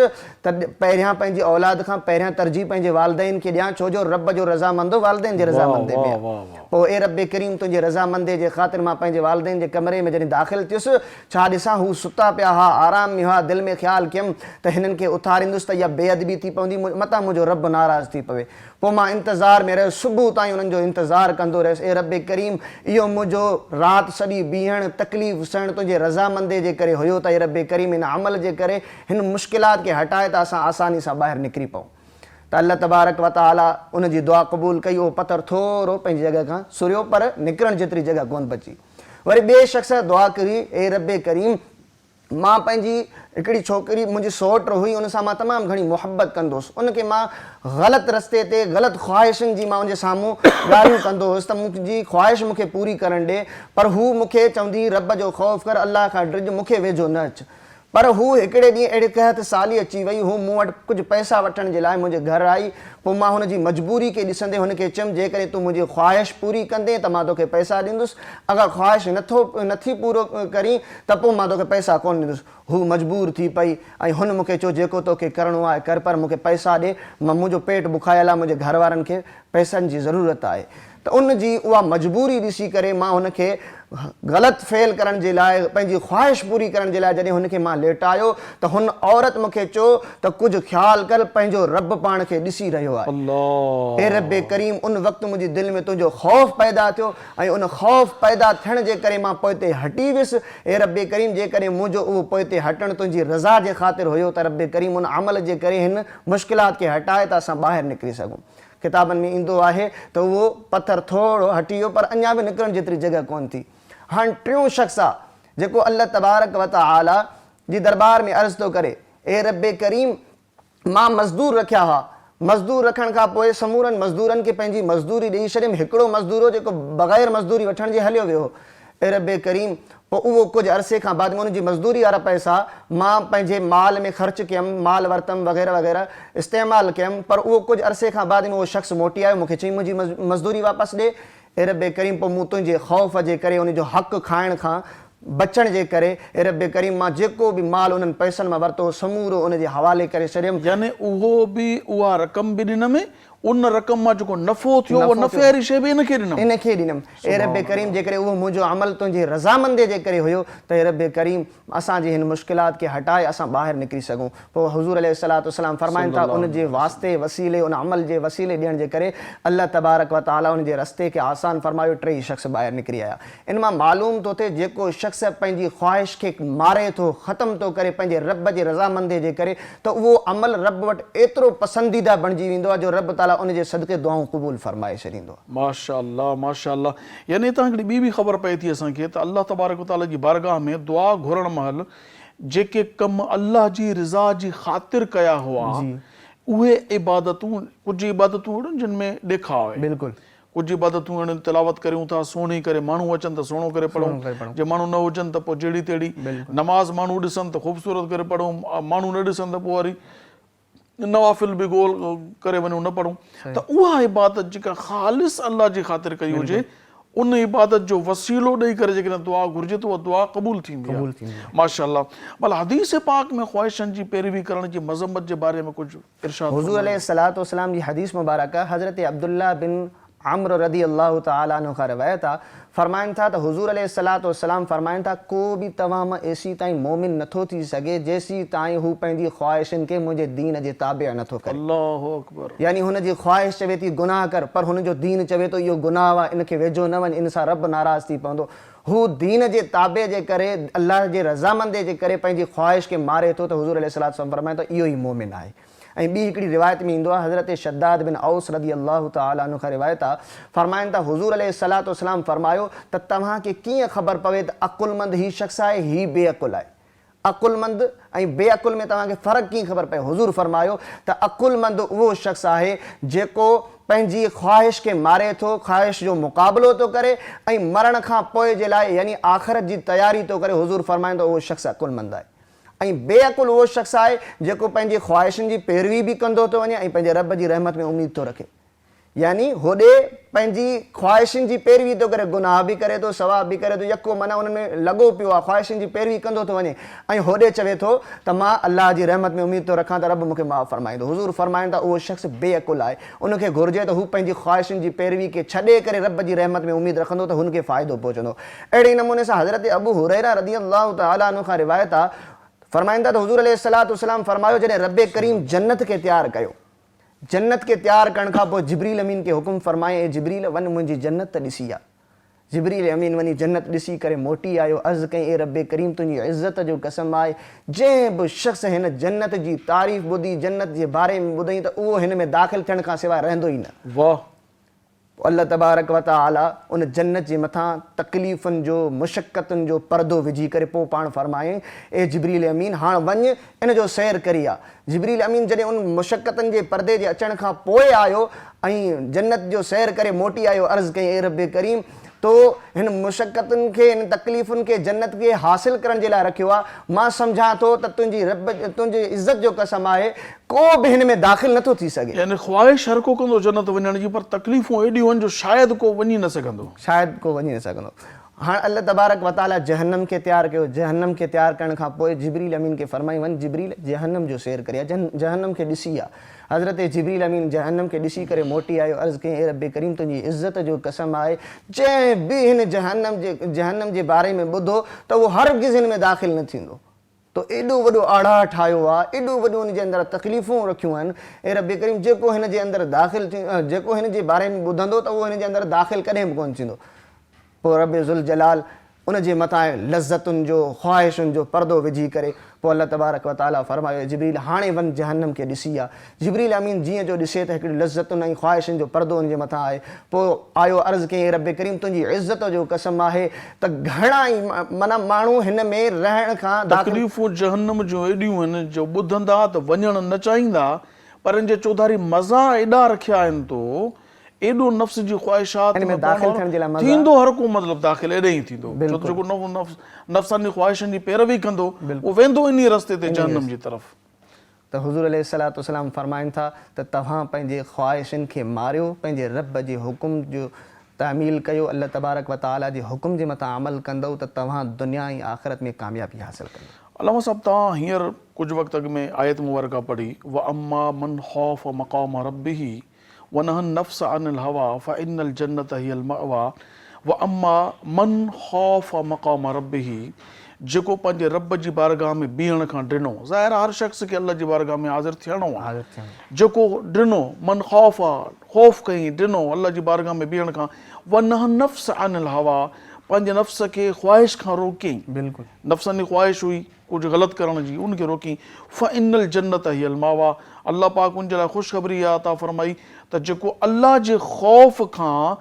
ته پهريان پنهنجي اولاد کان پهريان ترجيح پنهنجي والدين کي ڏيان ڇو جو رب جو رضامندو والدين جي رضامندي ۾ آهي. پوء اي رب ڪريم تنهنجي رضامندي جي خاطر مان پنهنجي والدين جي ڪمري ۾ جڏهن داخل ٿيس ڇا ڏسان هو ستا پيا ها، آرام ۾ هئا، دل ۾ خيال ڪيم ته هنن کي اٿاريندس ته اها بي ادبي ٿي پوندي، متان منهنجو رب ناراض ٿي پوي. پوء مان انتظار ۾ رهيس، صبح تائين انهن جو انتظار ڪندو رهيس، اي رب ڪريم! اهو منهنجو رات سڄي بيهڻ، تڪليف سهڻ تنهنجي رضامندي جي ڪري هيو ته اي رب ڪريم هن عمل جي ڪري هن مشڪلات کي هٽاء ته اسان آساني سان ٻاهر نڪري پئون. ته الله تبارڪ و تعاليٰ ان جي دعا قبول ڪئي، اهو پٿر ٿورو پنهنجي جڳهه کان سريو پر نڪرڻ جيتري جڳهه ڪونه بچي. وري ٻئي شخص دعا ڪئي، اي رب ڪريم! مان پنهنجي هڪڙي ڇوڪري منهنجي سئوٽ هئي ان سان مان تمام گهڻي محبت ڪندو هوس ان کي مان غلط رستي تي غلط خواهشن جي مان ان جي سامهون ڳالهيون ڪندو هوس ته منهنجي خواهش مون کي پوري ڪرڻ ڏي پر هو مون کي چوندي هئي رب جو خوف ڪر الله کان ڊڄ مون کي ويجهو نه اچ پر هو هڪڙي ڏينهن اهڙي قحط سالي اچي وئي، هو مون وٽ ڪجهه پئسا وٺڻ جي لاء منهنجي گهر آئي، پوء مان هن جي مجبوري کي ڏسندي هن کي چيم جيڪڏهن تون منهنجي خواهش پوري ڪندين ته مان توکي پئسا ڏيندس، اگر خواهش نٿو نٿي پورو ڪرين ته پوء مان توکي پئسا ڪونه ڏيندس. هوء مجبور ٿي پئي ۽ هن مون کي چيو جيڪو توکي ڪرڻو آهي ڪر پر مون کي پئسا ڏي، مان منهنجو پيٽ بکايل آهي، منهنجي گهر وارن کي پئسن جي ضرورت آهي. ته ان جي اها مجبوري ڏسي ڪري مان هن کي غلط فعل ڪرڻ جي لاء پنهنجي خواهش پوري ڪرڻ جي لاء جڏهن هن کي مان ليٽايو ته هن عورت مون کي چيو ته ڪجهه خيال ڪر پنهنجو رب پاڻ کي ڏسي رهيو آهي. اي رب ڪريم ان وقت منهنجي دل ۾ تنهنجو خوف پيدا ٿيو ۽ ان خوف پيدا ٿيڻ جي ڪري مان پوئتي هٽي ويس اي رب ڪريم جيڪڏهن منهنجو اهو پوئتي هٽڻ تنهنجي رضا جي خاطر هيو ته رب ڪريم ان عمل جي ڪري هن مشڪلات کي هٽاء ته اسان ٻاهر نڪري سگهون. ڪتابن ۾ ايندو آهي ته اهو پٿر ٿورو هٽي ويو پر اڃا به نڪرڻ جيتري جڳهه ڪونه ٿي. هاڻ ٽيون شخص آ جيڪو الله تبارڪ و تعاليٰ جي درٻار ۾ عرض ٿو ڪري، اي رب ڪريم! مان مزدور رکيا هئا. مزدور رکڻ کان پوء سمورن مزدورن کي پنهنجي مزدوري ڏيئي ڇڏيم. هڪڙو مزدور هو جيڪو بغير مزدوري وٺڻ جي هليو ويو هو. اي رب ڪريم! پوء اهو ڪجهه عرصي کان بعد ۾ ان جي مزدوري وارا پئسا مان پنهنجي مال ۾ خرچ ڪيم، مال ورتم وغيره وغيره استعمال ڪيم، پر اهو ڪجهه عرصي کان بعد ۾ اهو شخص موٽي آيو مون کي چيائين منهنجي مزدوري واپس ڏي. اي رب ڪريم! پوء مون تنهنجي خوف جي ڪري ان جو حق کائڻ کان بچڻ جي ڪري، اي رب ڪريم! مان جيڪو به مال انهن پئسن مان ورتو هو، سمورو ان جي حوالي ڪري ڇڏيم. يعني اهو به اها رقم به ڏنم، ان رقم مان جيڪو نفعو ٿيو، اهو نفعي واري شيء به ان کي ڏنم. ان کي ڏنم. اي رب ڪريم! جيڪڏهن اهو منهنجو عمل تنهنجي رضامندي جي ڪري هيو ته اي رب ڪريم! اسان جي هن مشڪلات کي هٽائي اسان ٻاهر نڪري سگهون. پوء حضور عليه الصلوة والسلام فرمائن ٿا، ان جي واسطي، وسيلي، ان عمل جي وسيلي ڏيڻ جي ڪري الله تبارڪ و تعاليٰ ان جي رستي کي آسان فرمايو، ٽيئي شخص ٻاهر نڪري آيا. ان مان معلوم ٿو ٿئي جيڪو شخص پنهنجي خواهش کي ماري ٿو، ختم ٿو ڪري پنهنجي رب جي رضامندي جي ڪري ته اهو عمل رب وٽ ايترو پسنديده بڻجي ويندو آهي جو رب تعاليٰ ان جي صدقي دعائون قبول فرمائي ڇڏيندو آهي. ماشاء الله ماشاء الله يعني هتان هڪڙي ٻي به خبر پئي ٿي اسان کي ته الله تبارڪ و تعالي جي بارگاهه ۾ دعا گهرڻ مهل جيڪي ڪم الله جي رضا جي خاطر ڪيا هئا اهي عبادتون ڪجهه عبادتون اهڙيون جن ۾ ڏيکاء آهي بلڪل ڪجهه عبادتون اهڙيون تلاوت ڪريون ٿا سهڻي ڪري ماڻهو اچن ته سهڻو ڪري پڙهون جي ماڻهو نه هجن ته پوء جهڙي تهڙي نماز ماڻهو ڏسن ته خوبصورت ڪري پڙهون ماڻهو نه ڏسن ته پوء وري نوافل به گول ڪري وڃون نه پڙهون ته اها عبادت جيڪا خالص الله جي خاطر ڪئي هجي ان عبادت جو وسيلو ڏئي ڪري جيڪڏهن دعا گهرجي ته اها دعا قبول ٿيندي آهي ماشاء الله ڀلا حديث پاڪ ۾ خواهشن جي پيروي ڪرڻ جي مذمت جي باري ۾ ڪجهه ارشاد حضور عليه الصلوة والسلام جي حديث مبارڪه حضرت عبدالله بن عمرو رضي الله تعالٰي عنه کان روايت آ، فرمائن ٿا ته حضور عليه الصلوة والسلام فرمائن ٿا، ڪو به توهان مان ايسيتائين مؤمن نٿو ٿي سگهي جيسيتائين هو پنهنجي خواهشن کي منهنجي دين جي تابع نٿو ڪري. الله اڪبر. يعني هن جي خواهش چوي ٿي گناهه ڪر پر هن جو دين چوي ٿو اهو گناهه آ ان کي ويجهو نه وڃ ان سان رب ناراض ٿي پوندو. هو دين جي تابع جي ڪري الله جي رضامندي جي ڪري پنهنجي خواهش کي ماري ٿو ته حضور عليه الصلوة والسلام فرمائن ٿا اهو ئي مؤمن آهي. ۽ ٻي هڪڙي روايت ۾ ايندو آهي حضرت شداد بن اوس رضي الله تعالٰي عنه کان روايت آهي فرمائن ٿا حضور عليه الصلوة والسلام فرمايو ته توهان کي ڪيئن خبر پوي ته عقلمند هي شخص آهي هي بي عقل آهي عقلمند ۽ بي عقل ۾ توهان کي فرق ڪيئن خبر پئي حضور فرمايو ته عقلمند اهو شخص آهي جيڪو پنهنجي خواهش کي ماري ٿو خواهش جو مقابلو ٿو ڪري ۽ مرڻ کان پوء جي لاء يعني آخرت جي تياري ٿو ڪري حضور فرمائن ٿا اهو شخص عقلمند آهي ۽ بي عقل اهو شخص آهي جيڪو پنهنجي خواهشن جي پيروي به ڪندو ٿو وڃي ۽ پنهنجي رب جي رحمت ۾ اميد ٿو رکي. يعني هوڏي پنهنجي خواهشن جي پيروي ٿو ڪري، گناهه به ڪري ٿو، ثواب به ڪري ٿو، يڪو معنيٰ انهن ۾ لڳو پيو آهي، خواهشن جي پيروي ڪندو ٿو وڃي ۽ هوڏي چوي ٿو ته مان الله جي رحمت ۾ اميد ٿو رکان ته رب مون کي معاف فرمائيندو. حضور فرمائن ٿا اهو شخص بي عقل آهي، ان کي گهرجي ته هو پنهنجي خواهشن جي پيروي کي ڇڏي ڪري رب جي رحمت ۾ اميد رکندو ته هن کي فائدو پهچندو. اهڙي ئي نموني سان حضرت ابو هريره رضي الله تعالٰي عنه کان روايت آ، فرمائن ٿا ته حضور عليه الصلوة والسلام فرمايو جڏهن رب ڪريم جنت کي تيار ڪيو، جنت کي تيار ڪرڻ کان پوء جبريل امين کي حڪم فرمايائين اي جبريل وڃ منهنجي جنت ته ڏسي آ. جبريل امين وڃي جنت ڏسي ڪري موٽي آيو، عرض ڪيائين اي رب ڪريم تنهنجي عزت جو قسم آهي جنهن به شخص هن جنت جي تعريف ٻڌي، جنت جي باري ۾ ٻڌئين ته اهو هن ۾ داخل ٿيڻ کان سواء رهندو ئي نه. واه! پوء الله تبارڪ و تعاليٰ ان جنت جي مٿان تڪليفن جو، مشقتن جو پردو وجهي ڪري پوء پاڻ فرمايائين، اي جبريل امين! هاڻ وڃ ان جو سير ڪري آ. جبريل امين جڏهن ان مشقتن جي پردي جي اچڻ کان پوء آيو ۽ جنت جو سير ڪري موٽي آيو، عرض ڪيائين، اي رب ڪريم! تو هن مشقتن کي، هن تڪليفن کي جنت کي حاصل ڪرڻ جي لاء رکيو آهي، مان سمجهان ٿو ته تنهنجي رب، تنهنجي عزت جو قسم آهي، ڪو به هن ۾ داخل نه ٿو ٿي سگهي. يعني خواهش هر ڪو ڪندو جنت وڃڻ جي پر تڪليفون ايڏيون آهن جو شايد ڪو وڃي نه سگهندو. شايد ڪو وڃي نه سگهندو. هاڻ الله تبارڪ وتعاليٰ جهنم کي تيار ڪيو، جهنم کي تيار ڪرڻ کان پوء جبريل امين کي فرمايائين، وڃ جبريل جهنم جو سير ڪري آ، جهنم کي ڏسي آ. حضرت جبريل امين جهنم کي ڏسي ڪري موٽي آيو، عرض ڪيائين، اي رب ڪريم تنهنجي عزت جو قسم آهي، جنهن به هن جهنم جي جهنم جي باري ۾ ٻڌو ته اهو هرگز هن ۾ داخل نه ٿيندو. تو ايڏو وڏو آڙاهه ٺاهيو آهي، ايڏو وڏيون ان جي اندر تڪليفون رکيون آهن، اي رب ڪريم جيڪو هن جي اندر داخل جيڪو هن جي باري ۾ ٻڌندو ته اهو هن جي اندر داخل ڪڏهن به ڪونه ٿيندو. پوء رب ذوالجلال ان جي مٿان لذتن جو، خواهشن جو پردو وجهي ڪري پوء الله تبارڪ و تعاليٰ فرمايو، اي جبريل! هاڻي وڃ جهنم کي ڏسي آ. جبريل امين جيئن جو ڏسي ته هڪڙي لذتن ۽ خواهشن جو پردو ان جي مٿان آهي. پوء آيو عرض ڪيائين، اي رب ڪريم! تنهنجي عزت جو قسم آهي ته گهڻا ئي معنيٰ ماڻهو هن ۾ رهڻ کان داخل. تڪليفون جهنم جون ايڏيون آهن جو ٻڌندا ته وڃڻ نه چاهيندا پر ان جي چوڌاري مزا ايڏا رکيا آهن تو ايڏو نفس جي خواهشات ان ۾ داخل ٿيڻ جي لاء مزا. ٿيندو هر ڪو مطلب داخل ايڏي ئي ٿيندو ڇو ته جيڪو نفس نفساني خواهشن جي پيروي ڪندو اهو ويندو انهي رستي تي جهنم جي طرف. ته حضور عليه الصلوة والسلام فرمائن ٿا ته توهان پنهنجي خواهشن کي ماريو پنهنجي رب جي حڪم جو تعميل ڪيو الله تبارڪ و تعالي جي حڪم جي مٿان عمل ڪندؤ ته توهان دنيا ۽ آخرت ۾ ڪاميابي حاصل ڪندؤ. علامه صاحب توهان هينئر ڪجهه وقت اڳ ۾ آيت مبارڪه پڙهي واما من خاف مقام ربه ونهي النفس عن الهويٰ فإن الجنة هي المأويٰ واما من خاف مقام ربه جيڪو پنهنجي رب جي بارگاهه ۾ بيهڻ کان ڊنو، ظاهر آهي هر شخص کي الله جي بارگاهه ۾ حاضر ٿيڻو آهي، جيڪو ڊنو، من خاف، خوف ڪيائين، ڊنو الله جي بارگاهه ۾ بيهڻ کان، ونهي النفس عن الهويٰ پنهنجي نفس کي خواهش کان روڪيائين، نفساني خواهش هئي، ڪجهه غلط ڪرڻ جي ان کي روڪين فإن الجنة هي الماويٰ الله پاڪ ان جي لاء خوشخبري اها عطا فرمائي ته جيڪو الله جي خوف کان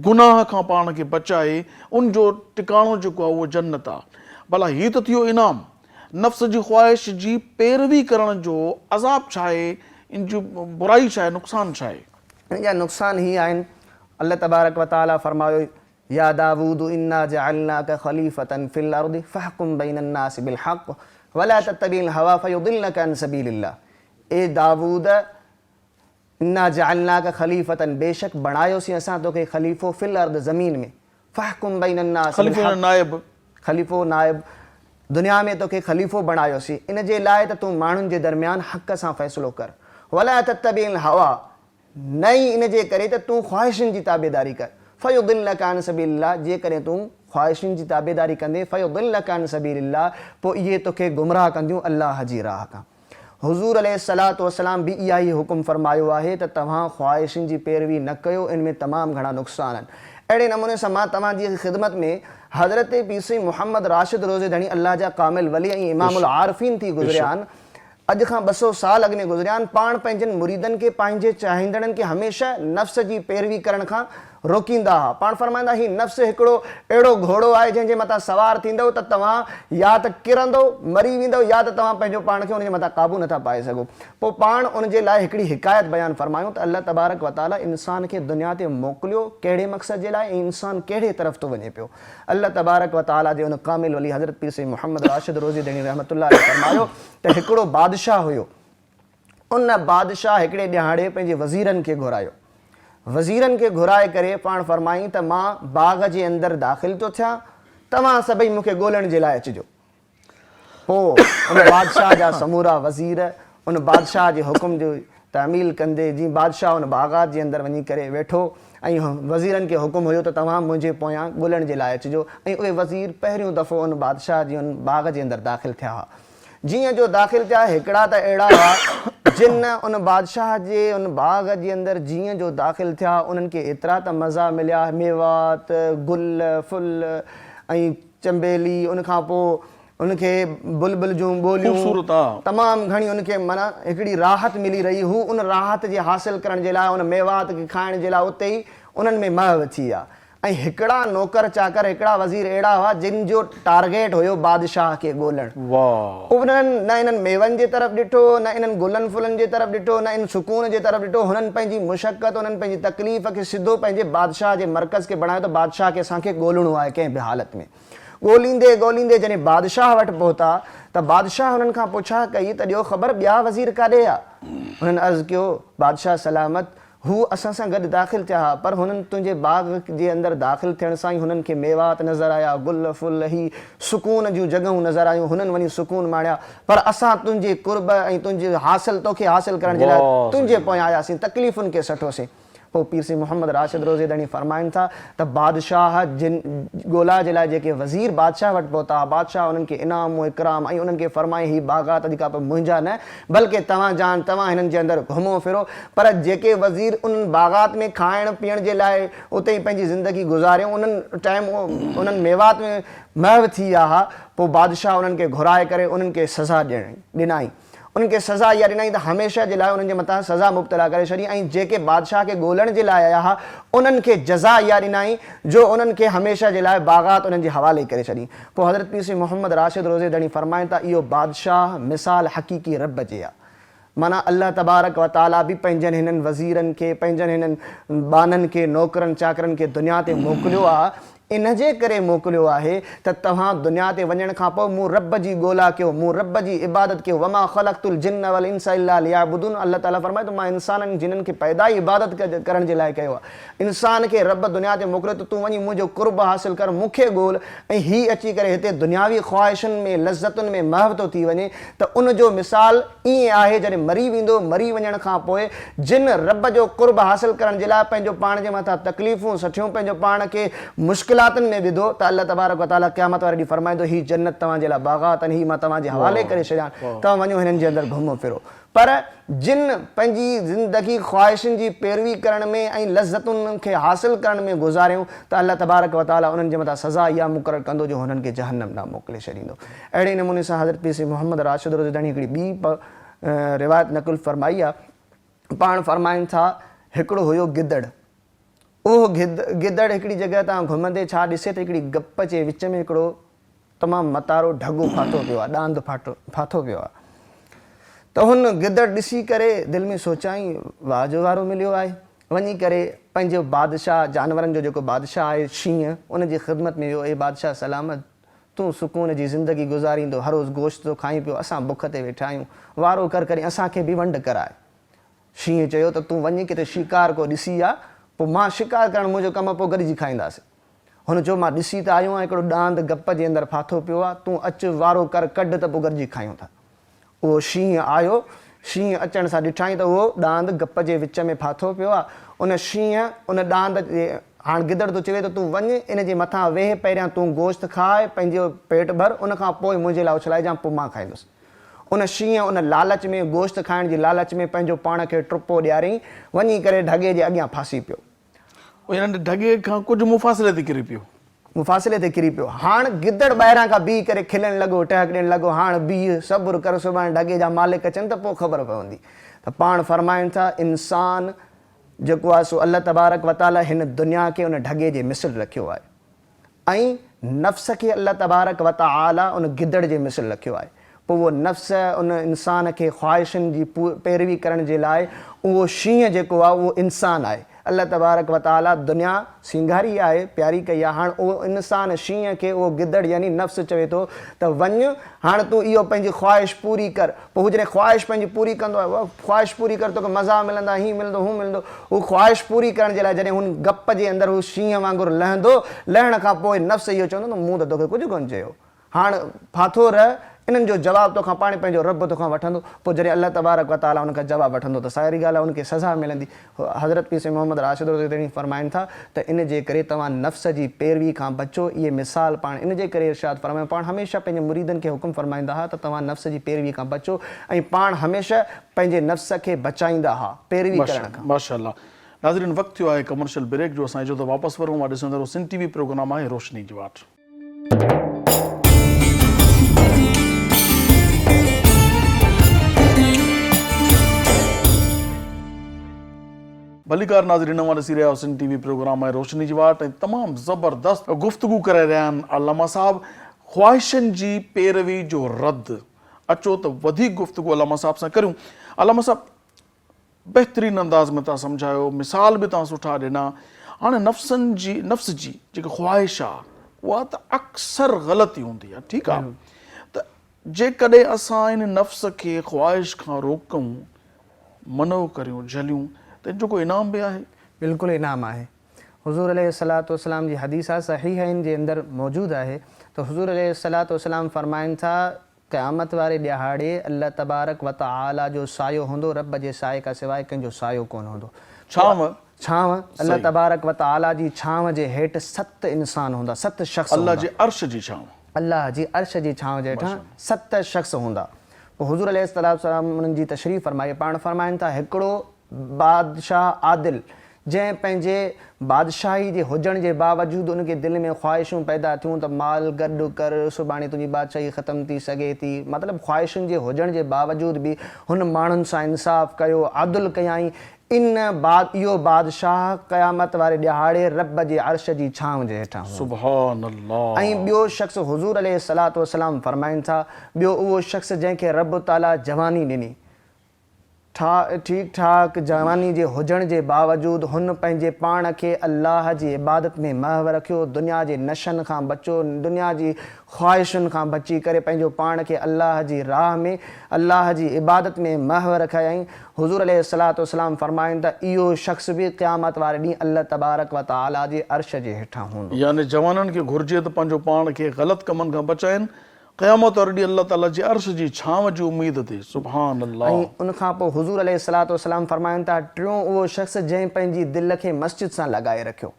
گناهه کان پاڻ کي بچائي ان جو ٽڪاڻو جيڪو آهي اهو جنت آهي ڀلا هي ته ٿيو انعام نفس جي خواهش جي پيروي ڪرڻ جو عذاب ڇا آهي ان جي برائي ڇا آهي نقصان ڇا آهي؟ ان جا نقصان هي آهن الله تبارڪ وتعاليٰ فرمايو يا داوود انا جعلناک خليفة في الارض فاحڪم بين الناس بالحق ولا تتبع الهويٰ فيضلک عن سبيل الله اي داوود! انا جعلناک خليفة بيشڪ بڻايوسين اسان توکي خليفو في الارض زمين ۾ فاحڪم بين الناس خليفو يعني بالحق نائب. خليفو، نائب، دنيا ۾ توکي خليفو بڻايوسين ان جي لاء ته تون ماڻهن جي درميان حق سان فيصلو ڪر ولا تتبع الهويٰ نه ئي ان جي ڪري ته تون خواهشن جي تابعداري ڪر، فيضلک عن سبيل الله جيڪڏهن تون خواهشن جي تابعداري ڪندين، فيضلک عن سبيل الله پوء اهي توکي گمراهه ڪنديون الله جي راهه کان. حضور عليه الصلوة والسلام به اها ئي حڪم فرمايو آهي ته توهان خواهشن جي پيروي نه ڪيو ان ۾ تمام گهڻا نقصان آهن. اهڙي نموني سان مان توهان جي خدمت ۾ حضرت پير سائين محمد راشد روضي ڌڻي الله جا ڪامل ولي ۽ امام العارفين ٿي گذريا آهن، اڄ کان 200 سال اڳ ۾ گذريا آهن، پاڻ پنهنجن مريدن کي، پنهنجي چاهيندڙن کي هميشه نفس جي پيروي ڪرڻ کان روڪيندا ها. پاڻ فرمائيندا، هي نفس هڪڙو اهڙو گهوڙو آهي جنهن جي مٿان سوار ٿيندؤ ته توهان يا ته ڪرندؤ، مري ويندؤ، يا ته توهان پنهنجو پاڻ کي ان جي مٿان قابو نٿا پائي سگهو. پوء پاڻ ان جي لاء هڪڙي حڪايت بيان فرمايون ته الله تبارڪ وتعاليٰ انسان کي دنيا تي موڪليو ڪهڙي مقصد جي لاء ۽ انسان ڪهڙي طرف ٿو وڃي پيو. الله تبارڪ وتعاليٰ جي ان ڪامل ولي حضرت پير سيد محمد راشد روضي ڌڻي رحمة الله عليه فرمايو ته هڪڙو بادشاهه هيو، ان بادشاهه هڪڙي ڏهاڙي پنهنجي وزيرن کي گهرايو. وزيرن کي گهرائي ڪري پاڻ فرمائين ته مان باغ جي اندر داخل ٿو ٿيان، توهان سڀئي مون کي ڳولڻ جي لاء اچجو. پوء ان بادشاهه جا سمورا وزير ان بادشاهه جي حڪم جي تعميل ڪندي جيئن بادشاهه ان باغات جي اندر وڃي ڪري ويٺو ۽ وزيرن کي حڪم هيو ته توهان منهنجي پويان ڳولڻ جي لاء اچجو ۽ اهي وزير پهريون دفعو ان بادشاهه جي ان باغ جي اندر داخل ٿيا هئا. جيئن جو داخل ٿيا هڪڙا ته اهڙا هئا جن ان بادشاهه جي ان باغ جي اندر جيئن جو داخل ٿيا انهن کي ايترا ته مزا مليا ميوات، گل، ڦل ۽ چنبيلي ان کان پوء ان کي بلبل جون ٻوليون خوبصورت آ. تمام گهڻي ان کي معنيٰ هڪڙي راحت ملي رهي هو ان راحت جي حاصل ڪرڻ جي لاء ان ميوات کي کائڻ جي لاء اتي ئي انهن ۾ محو ٿي ويا ۽ هڪڙا نوڪر چاڪر هڪڙا وزير اهڙا هئا جن جو ٽارگيٽ هيو بادشاهه کي ڳولڻ. واهه. انهن نه انهن ميون جي طرف ڏٺو نه انهن گلن ڦلن جي طرف ڏٺو نه ان سڪون جي طرف ڏٺو هنن پنهنجي مشقت انهن پنهنجي تڪليف کي سڌو پنهنجي بادشاهه جي مرڪز کي بڻايو ته بادشاهه کي اسان کي ڳولڻو آهي ڪنهن به حالت ۾. ڳوليندي ڳوليندي جڏهن بادشاهه وٽ پهتا ته بادشاهه هنن کان پڇا ڪئي ته ڏيو خبر ٻيا وزير ڪاڏي آ؟ هنن عرض ڪيو، بادشاهه سلامت! هو اسان سان گڏ داخل ٿيا ها، پر هنن تنهنجي باغ جي اندر داخل ٿيڻ سان ئي هنن کي ميوات نظر آيا، گل ڦل هي سڪون جون جڳهون نظر آيون، هنن وڃي سڪون ماڻيا، پر اسان تنهنجي قرب ۽ تنهنجي حاصل توکي حاصل ڪرڻ جي لاء واهه تنهنجي سائين. پويان آياسين، تڪليفن کي سٺوسين. پوء پير سائين محمد راشد روضي ڌڻي فرمائن ٿا ته بادشاهه جن ڳولا جي لاء جيڪي وزير بادشاهه وٽ پهتا، بادشاهه انهن کي انعام و اڪرام ۽ انهن کي فرمائين هي باغات اڄ کان پوء منهنجا نه بلڪه توهان جا آهن، توهان هنن جي اندر گهمو ڦرو، پر جيڪي وزير انهن باغات ۾ کائڻ پيئڻ جي لاء اتي ئي پنهنجي زندگي گذاريون انهن ٽائيم انهن ميوات ۾ محو ٿي ويا ها، پوء بادشاهه انهن کي گهرائي ڪري انهن کي سزا ڏنائين. انهن کي سزا اها ڏنائين ته هميشه جي لاء انهن جي مٿان سزا مبتلا ڪري ڇڏي ۽ جيڪي بادشاهه کي ڳولڻ جي لاء آيا ها انهن کي جزا اها ڏنائين جو انهن کي هميشه جي لاء باغات انهن جي حوالي ڪري ڇڏي. پوء حضرت پير سائين محمد راشد روضي ڌڻي فرمائن ٿا اهو بادشاهه مثال حقيقي رب جي آ. معنيٰ الله تبارڪ و تعاليٰ به پنهنجن هنن وزيرن کي، پنهنجن هنن ٻانهن کي، نوڪرن چاڪرن کي دنيا تي موڪليو آ، ان جي ڪري موڪليو آهي ته توهان دنيا تي وڃڻ کان پوء مون رب جي ڳولا ڪيو، مون رب جي عبادت ڪيو، وما خلقت الجن والانس الا ليعبدون الله تعاليٰ فرمائي ٿو مان انسانن ۽ جنن کي پيدا ئي عبادت ڪرڻ جي لاء ڪيو آهي. انسان کي رب دنيا تي موڪليو ته تون وڃي منهنجو قرب حاصل ڪر، مون کي ڳول ۽ هي اچي ڪري هتي دنياوي خواهشن ۾ لذتن ۾ محو ٿو ٿي وڃي ته ان جو مثال ائين آهي جڏهن مري ويندو، مري وڃڻ کان پوء جن رب جو قرب حاصل ڪرڻ جي لاء پنهنجو پاڻ جي مٿان تڪليفون سٺيون پنهنجو پاڻ کي مشڪلاتن ۾ وڌو ته الله تبارڪ و تعاليٰ قيامت واري ڏينهن فرمائيندو هي جنت توهان جي لاء باغات آهن هي مان توهان جي حوالي ڪري ڇڏيان توهان وڃو هنن جي اندر گهمو ڦرو پر جن پنهنجي زندگي خواهشن جي پيروي ڪرڻ ۾ ۽ لذتن کي حاصل ڪرڻ ۾ گذاريون ته الله تبارڪ و تعاليٰ انهن جي مٿان سزا اها مقرر ڪندو جو هنن کي جهنم ڏانهن موڪلي ڇڏيندو. اهڙي نموني سان حضرت پير سيد محمد راشد رضه ڌڻي هڪڙي ٻي روايت نقل فرمائي آهي. پاڻ فرمائن ٿا، هڪڙو هيو گدڙ. اهو گدڙ هڪڙي جڳهه تان گهمندي ڇا ڏسي ته هڪڙي گپ جي وچ ۾ هڪڙو تمام متارو ڍڳو ڦاٿو پيو آهي، ڏاند ڦاٿو پيو آهي. ته هن گدڙ ڏسي ڪري دل ۾ سوچيائين، واهه جو وارو مليو آهي. وڃي ڪري پنهنجو بادشاهه، جانورن جو جيڪو بادشاهه آهي شينهن، ان جي خدمت ۾ ويو، اي بادشاهه سلامت! تون سڪون جي زندگي گذاريندو، هر روز گوشت ٿو کائين پيو، اسان بک تي ويٺا آهيون، وارو ڪر ڪرين اسان کي به ونڊ ڪراء. شينهن چيو ته تون وڃ ڪٿي شڪار ڪو ڏسي آ، پوء مان شڪار ڪرڻ منهنجو ڪم آ، پوء گڏجي کائينداسين. هن چيو مان ڏسي ته آيو آهيان هڪڙو ڏاند گپ جي اندر ڦاٿو پيو آ، تون اچ وارو ڪر ڪڍ ته پوء گڏجي کايون ٿا. اهو شينهن آيو، شينهن اچڻ سان ڏٺائين ته اهو ڏاند گپ جي وچ ۾ ڦاٿو پيو آ. ان شينهن ان ڏاند جي هاڻ گدڙ ٿو چوي ته تون وڃ ان جي مٿان ويهه پهريان تون گوشت کاء پنهنجو پيٽ ڀر ان کان پوء منهنجي لاء اڇلائجان پوء مان کائيندس. ان شينهن ان لالچ ۾ گوشت کائڻ جي لالچ ۾ پنهنجو پاڻ کي ٽپو ڏياريائين وڃي ڪري ڍڳي جي اڳيان ڦاسي پيو. ان ڍڳي کان ڪجهه مفاصلي تي ڪري پيو. مفاصلي تي ڪري پيو. هاڻ گدڙ ٻاهران کان بيهي ڪري کلڻ لڳو، ٽهڪ ڏيڻ لڳو، هاڻ بيهه، صبر ڪر، سڀاڻي ڍڳي جا مالڪ اچن ته پوء خبر پوندي. ته پاڻ فرمائن ٿا، انسان جيڪو آهي سو الله تبارڪ وتعاليٰ هن دنيا کي ان ڍڳي جي مثل رکيو آهي. ۽ نفس کي الله تبارڪ و تعاليٰ ان گدڙ جي مثل رکيو آهي. پوء اهو نفس ان انسان کي خواهشن جي پيروي ڪرڻ جي لاء اهو شينهن جيڪو آهي اهو انسان آهي. الله تبارڪ و تعاليٰ دنيا سينگاري آهي، پياري ڪئي آهي، هاڻ اهو انسان شينهن کي اهو گدڙ يعني نفس چوي ٿو ته وڃ هاڻ تون اهو پنهنجي خواهش پوري ڪر. پوء هو جڏهن خواهش پنهنجي پوري ڪندو آهي، خواهش پوري ڪر توکي مزا ملندا، هين ملندو هون ملندو، هو خواهش پوري ڪرڻ جي لاء جڏهن هن گپ جي اندر هو شينهن وانگر لهندو، لهڻ کان پوء نفس اهو چوندو ته مون ته توکي ڪجهه ڪونه چيو، هاڻ ڦاٿو رهه، انهن جو جواب توکان پاڻ پنهنجو رب توکان وٺندو، پوء جڏهن الله تبارڪ و تعاليٰ ان کان جواب وٺندو ته ظاهري ڳالهه آهي ان کي سزا ملندي. حضرت پير سائين محمد راشد رضه تهڙي فرمائن ٿا ته ان جي ڪري توهان نفس جي پيروي کان بچو، اهي مثال پاڻ ان جي ڪري ارشاد فرمايو، پاڻ هميشه پنهنجي مريدن کي حڪم فرمائيندا ها ته توهان نفس جي پيروي کان بچو ۽ پاڻ هميشه پنهنجي نفس کي بچائيندا ها پيروي ڪرڻ کان. ماشاء الله ناظرين وقت ٿيو آهي ڪمرشل بريڪ جو اسان اجازت واپس ورون اوهان ڏسندا رهو سنڌ ٽي وي پروگرام آهي روشني جي واٽ. ڀليڪار ناظرين اوهان ڏسي رهيا آهيو سنڌ ٽي وي پروگرام آهي روشني جي واٽ ۽ تمام زبردست گفتگو ڪري رهيا آهن علامه صاحب خواهشن جي پيروي جو رد اچو ته وڌيڪ گفتگو علامه صاحب سان ڪريون علامه صاحب بهترين انداز ۾ توهان سمجهايو مثال به توهان سٺا ڏنا هاڻي نفسن جي نفس جي جيڪا خواهش آ اها ته اڪثر غلط ئي هوندي آ ٺيڪ آ ته جيڪڏهن اسان ان نفس کي خواهش کان روڪون منع ڪريون جهليون ته ان جو ڪو انعام به آهي؟ بلڪل انعام آهي حضور عليه الصلوة والسلام جي حديث آ صحيحين جي اندر موجود آهي ته حضور عليه الصلوة والسلام فرمائن ٿا قيامت واري ڏهاڙي الله تبارڪ و تعاليٰ جو سايو هوندو، رب جي سائي کان سواء ڪنهن جو سايو ڪونه هوندو. ڇانو. ڇانو، الله تبارڪ و تعاليٰ جي ڇانو جي هيٺ ست انسان هوندا، ست شخص هوندا. الله جي عرش جي ڇانو. الله جي عرش جي ڇانو جي هيٺان ست شخص هوندا. پوء حضور عليه الصلوة والسلام انهن جي تشريح فرمائي، پاڻ فرمائن ٿا، هڪڙو بادشاهه عادل، جنهن پنهنجي بادشاهي جي هجڻ جي باوجود ان کي دل ۾ خواهشون پيدا ٿيون ته مال گڏ ڪر، سڀاڻي تنهنجي بادشاهي ختم ٿي سگهي ٿي، مطلب خواهشن جي هجڻ جي باوجود به هن ماڻهن سان انصاف ڪيو، عدل ڪيائين، ان بعد اهو بادشاهه قيامت واري ڏهاڙي رب جي عرش جي ڇانو جي هيٺان هوندو. سبحان الله. ۽ ٻيو شخص حضور عليه الصلوة والسلام فرمائن ٿا، ٻيو اهو شخص جنهن کي رب تعاليٰ جواني ڏني، ٺيڪ ٺاڪ جواني جي هجڻ جي باوجود هن پنهنجي پاڻ کي الله جي عبادت ۾ محو رکيو، دنيا جي نشن کان بچو، دنيا جي خواهشن کان بچي ڪري پنهنجو پاڻ کي الله جي راهه ۾ الله جي عبادت ۾ محو رکيائين. حضور عليه الصلوة والسلام فرمائن ته اهو شخص به قيامت واري ڏينهن الله تبارڪ و تعاليٰ جي عرش جي هيٺان هوندو. يعني جوانن کي گهرجي ته پنهنجو پاڻ کي غلط ڪمن کان بچائين، قيامت واري ڏينهن الله تعاليٰ جي عرش جي ڇانو جي اميد تي. سبحان الله. ۽ ان کان پوء حضور عليه الصلوة والسلام فرمائن ٿا، ٽيون اهو شخص جنهن پنهنجي دل کي مسجد سان لڳائي رکيو.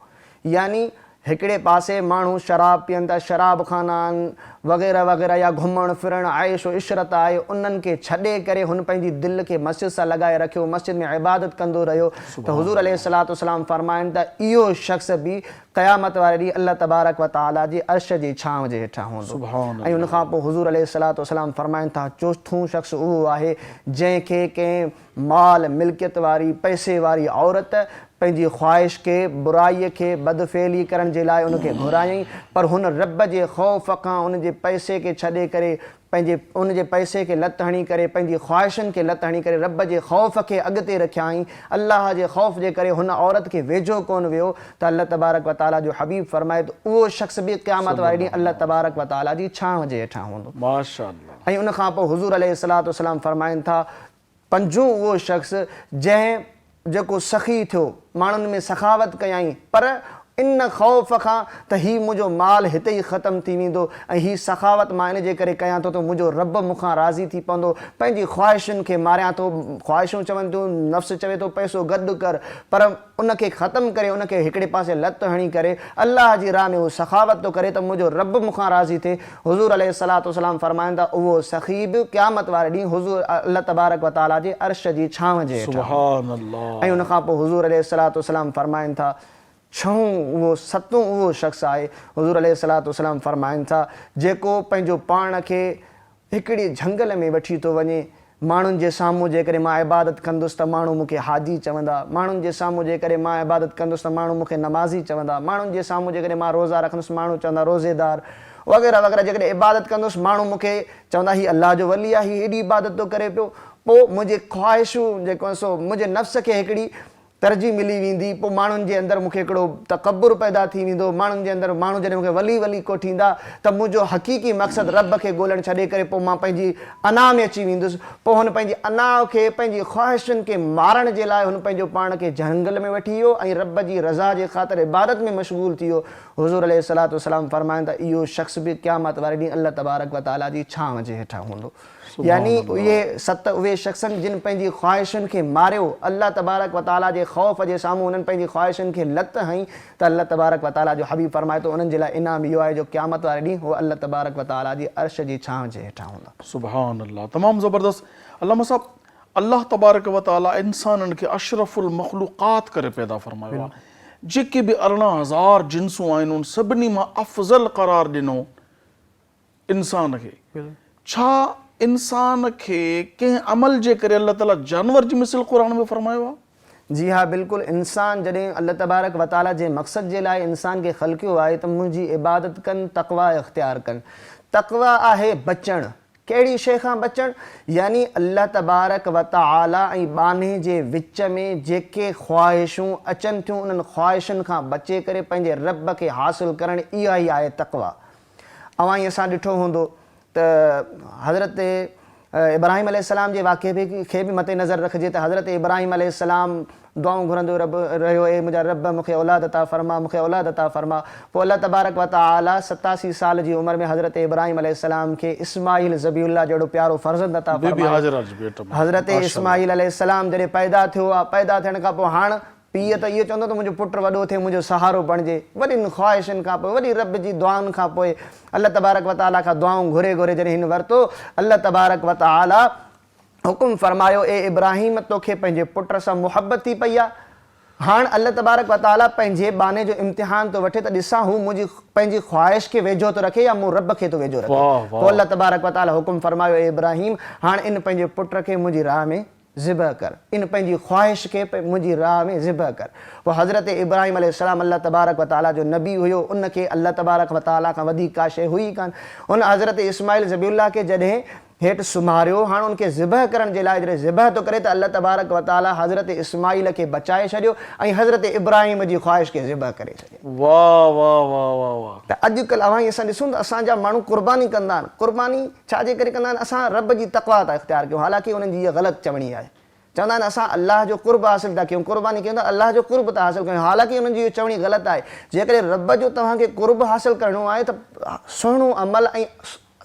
يعني هڪڙي پاسي ماڻهو شراب پيئن ٿا، شراب خانا آهن، وغيره وغيره يا گهمڻ ڦرڻ، عيش و عشرت آهي، انهن کي ڇڏي ڪري هن پنهنجي دل کي مسجد سان لڳائي رکيو، مسجد ۾ عبادت ڪندو رهيو ته حضور عليه الصلوة والسلام فرمائن ته اهو شخص به قيامت واري ڏينهن الله تبارڪ و تعاليٰ جي عرش جي ڇانو جي هيٺان هوندو ۽ ان کان پوء حضور عليه الصلوة والسلام فرمائن ٿا چوٿون شخص اهو آهي جنهن کي ڪنهن مال ملڪيت واري، پئسي واري عورت پنهنجي خواهش کي، برائيء کي، بدفعلي ڪرڻ جي لاء ان کي گهرايائين، پر هن رب جي خوف کان ان جي پئسي کي ڇڏي ڪري، پنهنجي ان جي پئسي کي لت هڻي ڪري، پنهنجي خواهشن کي لت هڻي ڪري رب جي خوف کي اڳتي رکيائين، الله جي خوف جي ڪري هن عورت کي ويجهو ڪونه ويو ته الله تبارڪ و تعاليٰ جو حبيب فرمائي ته اهو شخص به قيامت واري ڏينهن الله تبارڪ و تعاليٰ جي ڇانو جي هيٺان هوندو. ماشاءالله. ۽ ان کان پوء حضور عليه الصلوة والسلام فرمائن ٿا، پنجون اهو شخص جنهن جيڪو سخي ٿيو، ماڻهن ۾ سخاوت ڪيائين، پر ان خوف کان ته هي منهنجو مال هتي ئي ختم ٿي ويندو ۽ هي سخاوت مان ان جي ڪري ڪيان ٿو ته منهنجو رب مون کان راضي ٿي پوندو، پنهنجي خواهشن کي ماريان ٿو، خواهشون چون ٿيون، نفس چوي ٿو پئسو گڏ ڪر، پر ان کي ختم ڪري ان کي هڪڙي پاسي لت هڻي ڪري الله جي راهه ۾ هو سخاوت ٿو ڪري ته منهنجو رب مون کان راضي ٿئي. حضور عليه الصلوة والسلام فرمائن ٿا اهو سخي به قيامت واري ڏينهن حضور الله تبارڪ و تعاليٰ جي عرش جي ڇانو جي هيٺان سبحان الله. ۽ ان کان پوء حضور عليه الصلوة والسلام فرمائن ٿا ڇهون اهو ستون اهو شخص آهي حضور عليه الصلوة والسلام فرمائن ٿا جيڪو پنهنجو پاڻ کي هڪڙي جهنگل ۾ وٺي ٿو وڃي، ماڻهن جي سامهون جيڪڏهن مان عبادت ڪندس ته ماڻهو مون کي حاجي چوندا، ماڻهن جي سامهون جيڪڏهن مان عبادت ڪندس ته ماڻهو مون کي نمازي چوندا، ماڻهن جي سامهون جيڪڏهن مان روزا رکندس ماڻهو چوندا روزيدار وغيره وغيره جيڪڏهن عبادت ڪندس ماڻهو مون کي چوندا هي الله جو ولي آهي هي ايڏي عبادت ٿو ڪري پيو پوء منهنجي خواهشون جيڪو آهي سو منهنجي نفس کي هڪڙي ترجيح ملي ويندي، پوء ماڻهن جي اندر مون کي هڪڙو تڪبر پيدا ٿي ويندو، ماڻهن جي اندر ماڻهو جڏهن مون کي ولي ولي ڪوٺيندا ته منهنجو حقيقي مقصد رب کي ڳولڻ ڇڏي ڪري پوء مان پنهنجي انا ۾ اچي ويندس، پوء هن پنهنجي انا کي پنهنجي خواهشن کي مارڻ جي لاء هن پنهنجو پاڻ کي جهنگل ۾ وٺي ويو ۽ رب جي رضا جي خاطر عبادت ۾ مشغول ٿي ويو، حضور عليه الصلوة والسلام فرمائن ٿا اهو شخص به قيامت واري ڏينهن الله تبارڪ وتعاليٰ جي ڇانو جي هيٺان هوندو. يعني اهي ست اهي شخصن جن پنهنجي خواهشن کي ماريو، الله تبارڪ و تعاليٰ جي خوف جي سامهون انهن پنهنجي خواهشن کي لت هنئي ته الله تبارڪ و تعاليٰ جو حبيب فرمائي ٿو انهن جي لاء انعام اهو آهي جو قيامت واري ڏينهن هو الله تبارڪ و تعاليٰ جي عرش جي ڇانو جي هيٺان هوندا. سبحان الله تمام زبردست علامه صاحب الله تبارڪ و تعاليٰ انسانن کي اشرف المخلوقات ڪري پيدا فرمايو آهي جيڪي به 18,000 جنسون آهن ان سڀني مان افضل قرار ڏنو انسان کي ڇا انسان کي ڪنهن عمل جي ڪري الله تعالي جانور جي مثل قرآن ۾ فرمايو آهي؟ جي ها بلڪل انسان جڏهن الله تبارڪ وتعالي جنهن مقصد جي لاء انسان کي خلقيو آهي ته منهنجي عبادت ڪن تقويٰ اختيار ڪن تقويٰ آهي بچڻ ڪهڙي شيء کان بچڻ يعني الله تبارڪ وتعالي ۽ ٻانهي جي وچ ۾ جيڪي خواهشون اچن ٿيون انهن خواهشن کان بچي ڪري پنهنجي رب کي حاصل ڪرڻ اها ئي آهي تقويٰ اوهان ئي اسان ڏٺو هوندو ته حضرت ابراهيم عليه السلام جي واقعي کي به مد نظر رکجي ته حضرت ابراهيم عليه السلام دعائون گهرندو رب رهيو اي منهنجا رب مون کي اولاد عطا فرما مون کي اولاد عطا فرما پوء الله تبارڪ و تعالي 87 سال جي عمر ۾ حضرت ابراهيم عليه السلام کي اسماعيل ذبيح الله جهڙو پيارو فرزند عطا فرمايو حضرت اسماعيل عليه السلام جڏهن پيدا ٿيو آ پيدا ٿيڻ کان پوء هاڻ. پيء ته اهو چوندو ته منهنجو پٽ وڏو ٿئي منهنجو سهارو بڻجي. وڏين خواهشن کان پوء، وڏي رب جي دعائن کان پوء الله تبارڪ و تعاليٰ کان دعائون گهري گهري جڏهن هن ورتو، الله تبارڪ و تعاليٰ حڪم فرمايو، اي ابراهيم! توکي پنهنجي پٽ سان محبت ٿي پئي آهي. هاڻ الله تبارڪ و تعاليٰ پنهنجي ٻانهي جو امتحان ٿو وٺي ته ڏسان هو منهنجي پنهنجي خواهش کي ويجهو ٿو رکي يا مون رب کي ٿو ويجهو رکي. پوء الله تبارڪ و تعاليٰ حڪم فرمايو، اي ابراهيم! هاڻ ان پنهنجي پٽ کي منهنجي راهه ۾ ذبح ڪر، ان پنهنجي خواهش کي منهنجي راهه ۾ ذبح ڪر. پوء حضرت ابراهيم عليه السلام الله تبارڪ و تعاليٰ جو نبي هيو، ان کي الله تبارڪ و تعاليٰ کان وڌيڪ ڪا شيء هئي ئي ڪانه. هن حضرت اسماعيل ذبيح الله کي جڏهن هيٺ سمهاريو، هاڻ ان کي ذبح ڪرڻ جي لاء جڏهن ذبح ٿو ڪري ته الله تبارڪ و تعاليٰ حضرت اسماعيل کي بچائي ڇڏيو ۽ حضرت ابراهيم جي خواهش کي ذبح ڪري ڇڏيو. واه واه واه واه واه. ته اڄ ڪلهه اوهان اسان ڏسون ته اسان جا ماڻهو قرباني ڪندا آهن، قرباني ڇا جي ڪري ڪندا آهن؟ اسان رب جي تقويٰ ٿا اختيار ڪيون، حالانڪه انهن جي اها غلط چوڻي آهي. چوندا آهن اسان الله جو قرب حاصل ٿا ڪيون، قرباني ڪيون ته الله جو قرب ٿا حاصل ڪيون، حالانڪه انهن جي اها چوڻي غلط آهي. جيڪڏهن رب جو توهان کي قرب حاصل ڪرڻو آهي ته سهڻو عمل ۽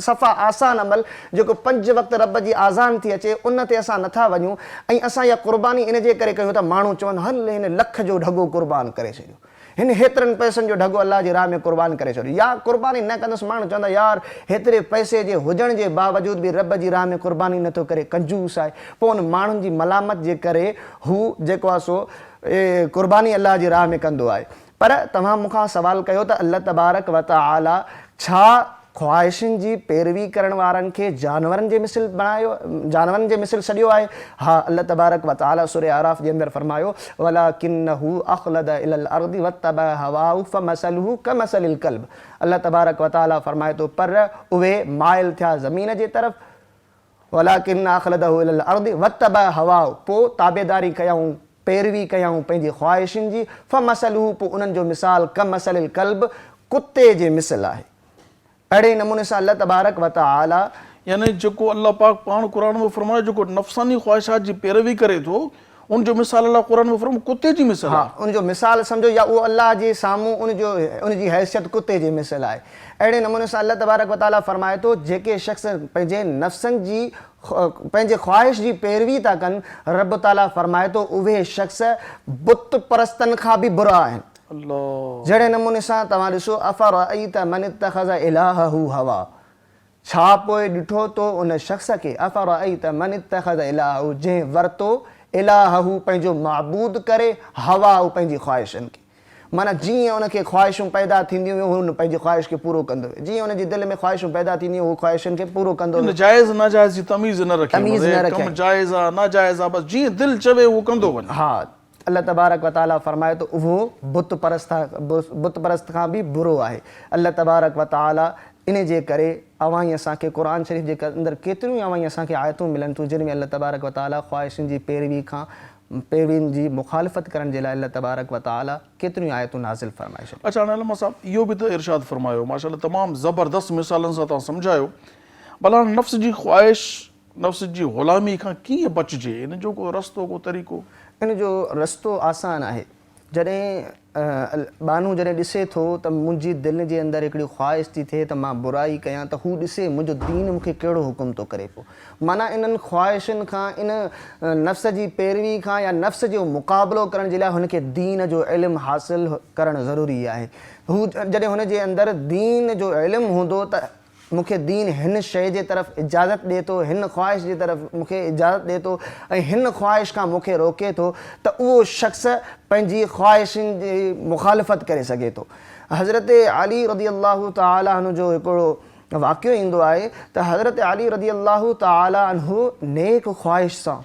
صفا آسان عمل جيڪو پنج وقت رب جي آذان ٿي اچي ان تي اسان نٿا وڃون ۽ اسان اها قرباني ان جي ڪري ڪيون ته ماڻهو چون هل هن لک جو ڍڳو قربان ڪري ڇڏيو هن هيترن پئسن جو ڍڳو الله جي راهه ۾ قربان ڪري ڇڏيو يا قرباني نه ڪندس ماڻهو چوندا يار هيتري پئسي جي هجڻ جي باوجود به رب جي راهه ۾ قرباني نٿو ڪري ڪنجوس آهي پوء ان ماڻهن جي ملامت جي ڪري هو جيڪو آهي سو قرباني الله جي راهه ۾ ڪندو آهي پر توهان مون کان سوال ڪيو ته الله تبارڪ و تعالي ڇا خواهشن جي پيروي ڪرڻ وارن کي جانورن جي مثل بڻايو جانورن جي مثل سڏيو آهي؟ ها الله تبارڪ و تعالي سوره اعراف جي اندر فرمايو ولڪنه اخلد الي الارض واتبع هواه فمثله ڪمثل الڪلب الله تبارڪ و تعالي فرمائي ٿو پر اهي مائل ٿيا زمين جي طرف ولڪن اخلده الي الارض واتبع هواه پوء تابعداري ڪيائون، پيروي ڪيائون پنهنجي خواهشن جي، فمثله پوء انهن جو مثال ڪمثل الڪلب ڪتي جي مثل آهي. اهڙي نموني سان الله تبارڪ وتعالي. يعني جيڪو الله پاڪ پاڻ قرآن ۾ فرمايو جيڪو نفساني خواهشات جي پيروي ڪري ٿو ان جو مثال الله قرآن ۾ فرمايو ڪتي جي مثل ها آهي. ان جو مثال سمجهو يا اهو الله جي سامهون ان جو ان جي حيثيت ڪتي جي مثل آهي. اهڙي نموني سان الله تبارڪ و تعاليٰ فرمائي ٿو، جيڪي شخص پنهنجي نفسن جي پنهنجي خواهش جي پيروي ٿا ڪن، رب تعاليٰ فرمائي ٿو، اهي شخص بت پرستن کان به برا آهن. جهڙي نموني سان توهان ڏسو، افرأيت من اتخذ الهه هواه ڇا پوء ڏٺو تو ان شخص کي، افرأيت من اتخذ الهه جنهن ورتو الهه پنهنجو معبود ڪري، هواه پنهنجي خواهشن کي. معنيٰ جيئن ان کي خواهشون پيدا ٿينديون ويون هو ان پنهنجي خواهش کي پورو ڪندو ويو. جيئن ان جي دل ۾ خواهشون پيدا ٿينديون هو خواهشن کي پورو ڪندو ان ويو. جائز ناجائز جي تميز نه رکي تميز معنيٰ نه هي رکيائين. ڪم جائز آ ناجائز آ بس جيئن دل چوي اهو ڪندو وڃي. ها الله تبارڪ و تعاليٰ فرمائي ٿو اهو بت پرست بت پرست کان به برو آهي. الله تبارڪ و تعاليٰ ان جي ڪري اوهان ۽ اسان کي قرآن شريف جي اندر ڪيتريون ئي اوهان ۽ اسان کي آيتون ملن ٿيون جن ۾ الله تبارڪ و تعاليٰ خواهشن جي پيروي کان پيروين جي مخالفت ڪرڻ جي لاء الله تبارڪ و تعاليٰ ڪيتريون ئي آيتون نازل فرمائي ڇڏيون. اڇا هاڻي علامه صاحب اهو به ته ارشاد فرمايو ماشاء الله تمام زبردست مثالن سان توهان سمجهايو ڀلا هاڻي نفس جي خواهش نفس جي غلامي کان ڪيئن بچجي ان جو ڪو رستو ڪو طريقو؟ ان جو رستو آسان آهي جڏهن ٻانهو جڏهن ڏسي ٿو ته منهنجي دل جي اندر هڪڙي خواهش ٿي ٿئي ته مان برائي ڪيان ته هو ڏسي منهنجو دين مون کي ڪهڙو حڪم ٿو ڪري پيو معنيٰ انهن خواهشن کان ان نفس جي پيروي کان يا نفس جو مقابلو ڪرڻ جي لاء هن کي دين جو علم حاصل ڪرڻ ضروري آهي هو جڏهن هن جي اندر دين جو علم هوندو ته مون کي دين هن شيء جي طرف اجازت ڏئي ٿو، هن خواهش جي طرف مون کي اجازت ڏئي ٿو ۽ هن خواهش کان مون کي روڪي ٿو ته اهو شخص پنهنجي خواهشن جي مخالفت ڪري سگهي ٿو. حضرت علي رضي الله تعالٰي عنه جو هڪڙو واقعو ايندو آهي ته حضرت علي رضي الله تعالٰي عنه نيڪ خواهش سان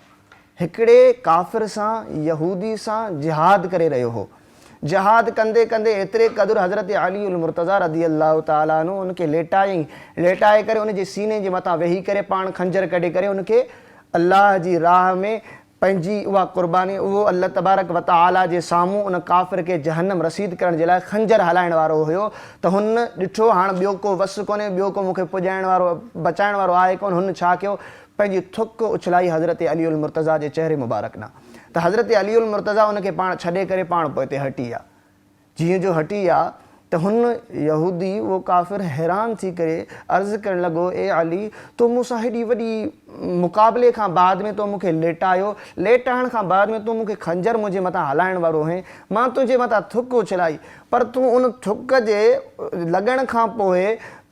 هڪڙي ڪافر سان، يهودي سان، جهاد ڪري رهيو هو. جهاد ڪندي ڪندي ايتري قدر حضرت علي المرتضيٰ رضي الله تعالٰي عنه ان کي ليٽايائين، ليٽائي ڪري ان جي سيني جي مٿان ويهي ڪري پاڻ خنجر ڪڍي ڪري ان کي الله جي راهه ۾ پنهنجي اها قرباني اهو الله تبارڪ وتعاليٰ جي سامهون ان ڪافر کي جهنم رسيد ڪرڻ جي لاء خنجر هلائڻ وارو هيو ته هن ڏٺو هاڻ ٻيو ڪو وس ڪونهي ٻيو ڪو مون کي پڄائڻ وارو بچائڻ وارو آهي ڪونه هن ڇا ڪيو پنهنجي ٿڪ اڇلائي حضرت علي المرتضيٰ جي چهري مبارڪ ڏانهن ته حضرت علي المرتضيٰ ان کي پاڻ ڇڏي ڪري پاڻ پوئتي هٽي ويا. جيئن جو هٽي ويا ته هن يهودي، اهو ڪافر حيران ٿي ڪري عرض ڪرڻ لڳو، اي علي! تو مون سان هيڏي وڏي مقابلي کان بعد ۾ تو مون کي ليٽايو، ليٽائڻ کان بعد ۾ تون مون کي خنجر منهنجي مٿان هلائڻ وارو هئين، مان تنهنجي مٿان ٿڪ اڇلائي، پر تون ان ٿڪ جي لڳڻ کان پوء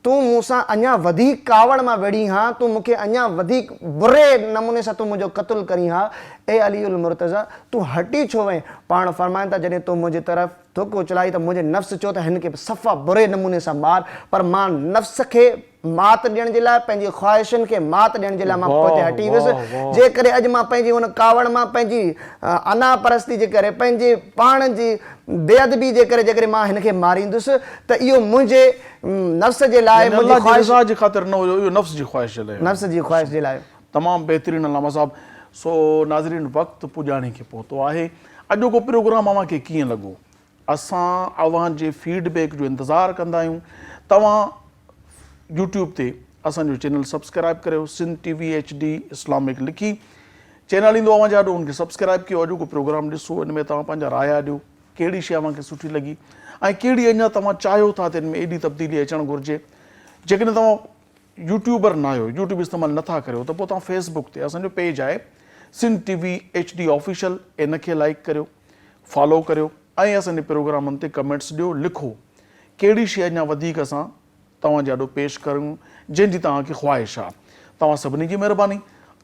تون مون سان اڃا وڌيڪ ڪاوڙ مان وڙهين ها، تون مون کي اڃا وڌيڪ بري نموني سان تون منهنجو قتل ڪرين ها، اي علي المرتضيٰ! تون هٽي ڇو وئين؟ پاڻ فرمائن ٿا، جڏهن تو منهنجي طرف ٿڪ اڇلائي ته منهنجي نفس چيو ته هن کي صفا بري نموني سان مار، پر مان نفس کي مات ڏيڻ جي لاء، پنهنجي خواهشن کي مات ڏيڻ جي لاء مان پوئتي واهه هٽي ويس. واهه واهه. جيڪڏهن اڄ مان پنهنجي ان ڪاوڙ مان، پنهنجي انا پرستي جي ڪري، پنهنجي پاڻ جي بي ادبي جي ڪري جيڪڏهن مان هن کي ماريندس ته اهو منهنجي نفس جي لاء، يعني منهنجي الله جي خواهش. رضا جي خاطر نه هيو، اهو نفس جي خواهش جي لاء هيو. نفس جي خواهش جي لاء هيو. تمام بهترين علامه صاحب. سو ناظرين وقت پڄاڻي کي پهتو آهي. اڄوڪو پروگرام اوهان کي ڪيئن لڳو؟ اسان اوهان جي فيڊ بيڪ جو انتظار ڪندا آهيون. توهان يوٽيوب تي اسان جو چينل سبسڪرائب ڪريو Sindh T V H D Islamic لکي چينل ايندو اوهان جي آڏو ان کي سبسڪرائب ڪيو اڄوڪو پروگرام ڏسو ان ۾ توهان پنهنجا رايا ڏيو ڪهڙي شي اوهان کي سٺي لڳي ۽ ڪهڙي اڃا توهان چاهيو ٿا ته ان ۾ ايڏي تبديلي اچڻ گهرجي جيڪڏهن توهان يوٽيوبر ناهيو يوٽيوب استعمال نٿا ڪريو ته پوء توهان فيس بڪ تي اسان جو پيج آهي Sindh T V H D official ان کي لائيڪ ڪريو فالو ڪريو ۽ اسان جي پروگرامن تي ڪمينٽس ڏيو لکو ڪهڙي شي اڃا وڌيڪ اسان توهان جي آڏو پيش ڪريون جنهن جي توهان کي خواهش آهي توهان سڀني جي مهرباني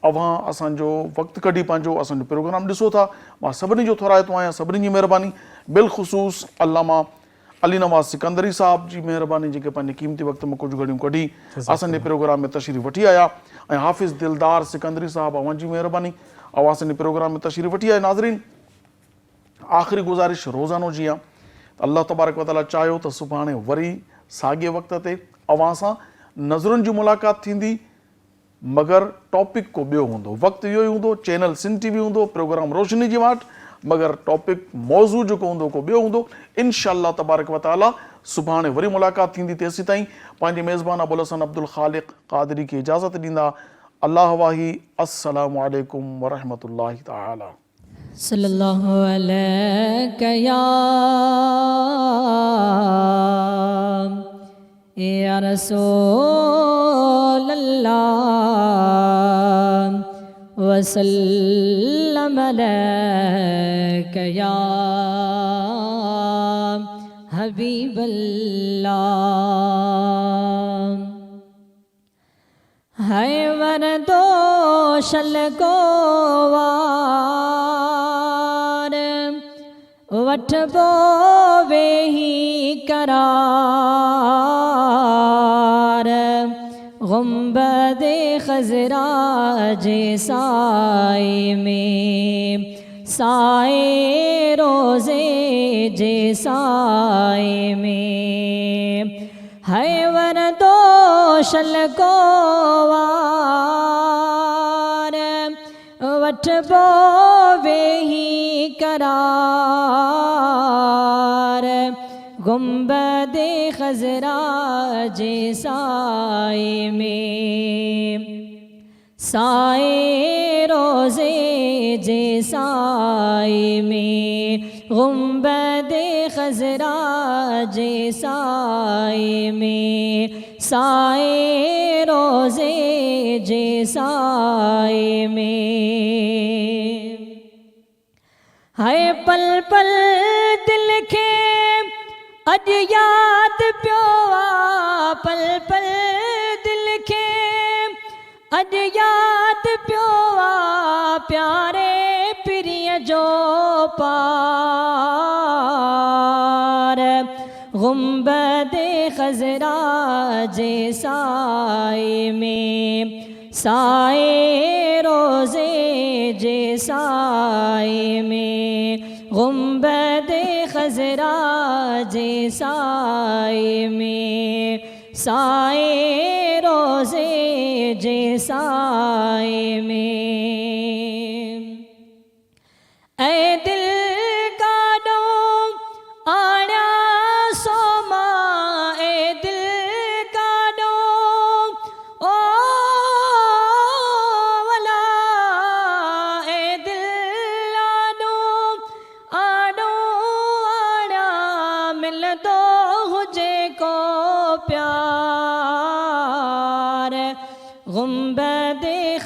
اوهان اسان جو وقت ڪڍي پنهنجو اسان جو پروگرام ڏسو ٿا مان سڀني جو ٿورائتو آهيان سڀني جي مهرباني بالخصوص علامه علي نواز سڪندري صاحب جي مهرباني جيڪي پنهنجي قيمتي وقت مان ڪجهه گهڙيون ڪڍي اسان جي پروگرام ۾ تشريف وٺي آيا ۽ حافظ دلدار سڪندري صاحب اوهان جي مهرباني اوهان اسان جي پروگرام ۾ تشريف وٺي آيا ناظرين آخري گذارش روزانو جيان ته الله تبارڪ وتعالي چاهيو ته سڀاڻي وري ساڳي وقت تي اوهان سان نظرن جي ملاقات ٿيندي مگر ٽاپڪ ڪو ٻيو هوندو. وقت اهو ئي هوندو، چينل سنڌ ٽي وي هوندو، پروگرام روشني جي واٽ، مگر ٽاپڪ، موضوع جيڪو هوندو ڪو ٻيو هوندو. انشاء الله تبارڪ و تعالي سڀاڻي وري ملاقات ٿيندي تيسيتائين پنهنجي ميزبان ابوالحسن عبدالخالق قادري کي اجازت ڏيندا. الله واهي السلام عليڪم ورحمة الله تعالي. صلي الله عليڪ يا رسول الله وسلم عليڪ يا حبيب الله. هي وردو شل ڪو وار، وٺبو ويهي قرار. گنبد خضرا جي سائي ۾، سائي روضي جي سائي ۾. هي وردو شل ڪو وار، وٺبو ويهي قرار. گنبد خضرا جي سائي ۾، سائي روضي جي سائي ۾، گنبد خضرا جي سائي ۾، سائي روضي جي سائي ۾. هاء پل پل دل کي اڄ ياد پيو آ، پل پل دل کي اڄ ياد پيو آ، پياري پرينء جو پار. گنبد خضرا جي سائي ۾، سائي روضي جي سائي ۾، گنبد خضرا جي سائي ۾، سائي روضي جي سائي ۾. اي دل ڪاڏو آڻيان سو مان، اي دل ڪاڏو او ولا، اي دل آڏو آڏو آڻيان، ملندو هجي.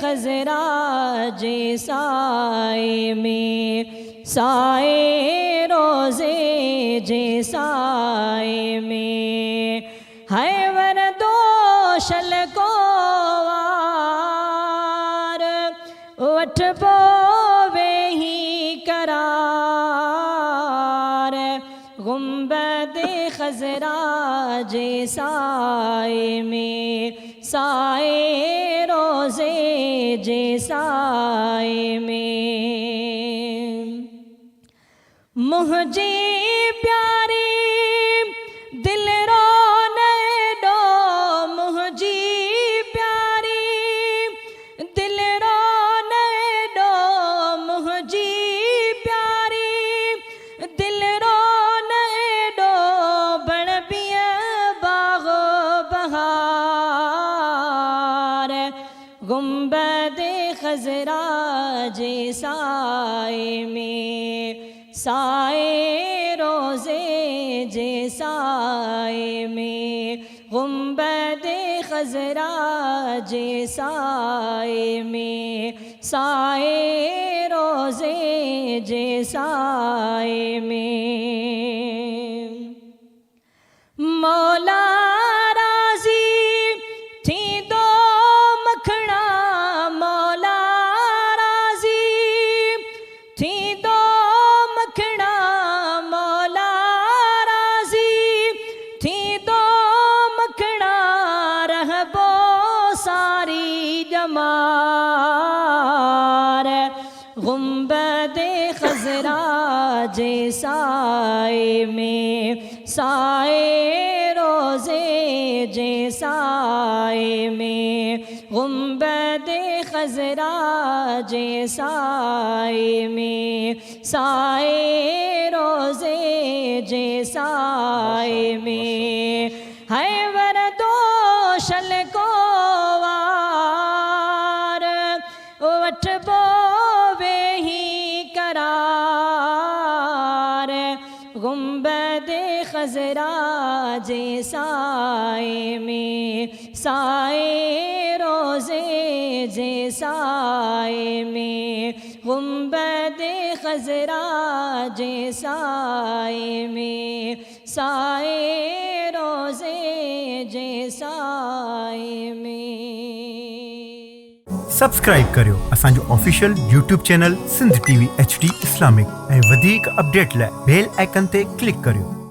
خضرا جي سائي ۾، سائي روضي جي سائي ۾. هئي وردو شل ڪو وار، وٺبو ويهي قرار. گنبد خضرا جي سائي ۾، سائي روضي جي سائي ۾. منهنجي پياري دل رو نه ايڏو، منهنجي پياري دل رو نه ايڏو، منهنجي پياري دل رو نه ايڏو، بڻبيء باغ بهار. گنبد خضرا جي سائي ۾، سائي روضي جي سائي ۾. گنبد خضرا جي سائي ۾، سائي روضي جي سائي ۾. مولا راضي ٿيندو مکڻا، مولا راضي ٿيندو مکڻا، مولا راضي ٿيندو مکڻا، رهبو ساري ڄمار. گنبد خضرا جي سائي ۾، سائي روضي جي سائي ۾. گنبد خضرا جي سائي ۾، سائي روضي جي سائي ۾. هئي وردو شل ڪو وار، وٺبو ويهي قرار. گنبد خضرا جي سائي ۾، سائي روضي جي سائي ۾. گنبد خضرا جي سائي ۾، سائي روضي جي سائي ۾. سبسڪرائيب ڪريو اسان جو official YouTube channel Sindh T V H D Islamic ۽ وڌيڪ اپڊيٽ لاء بيل آئيڪن تي ڪلڪ ڪريو.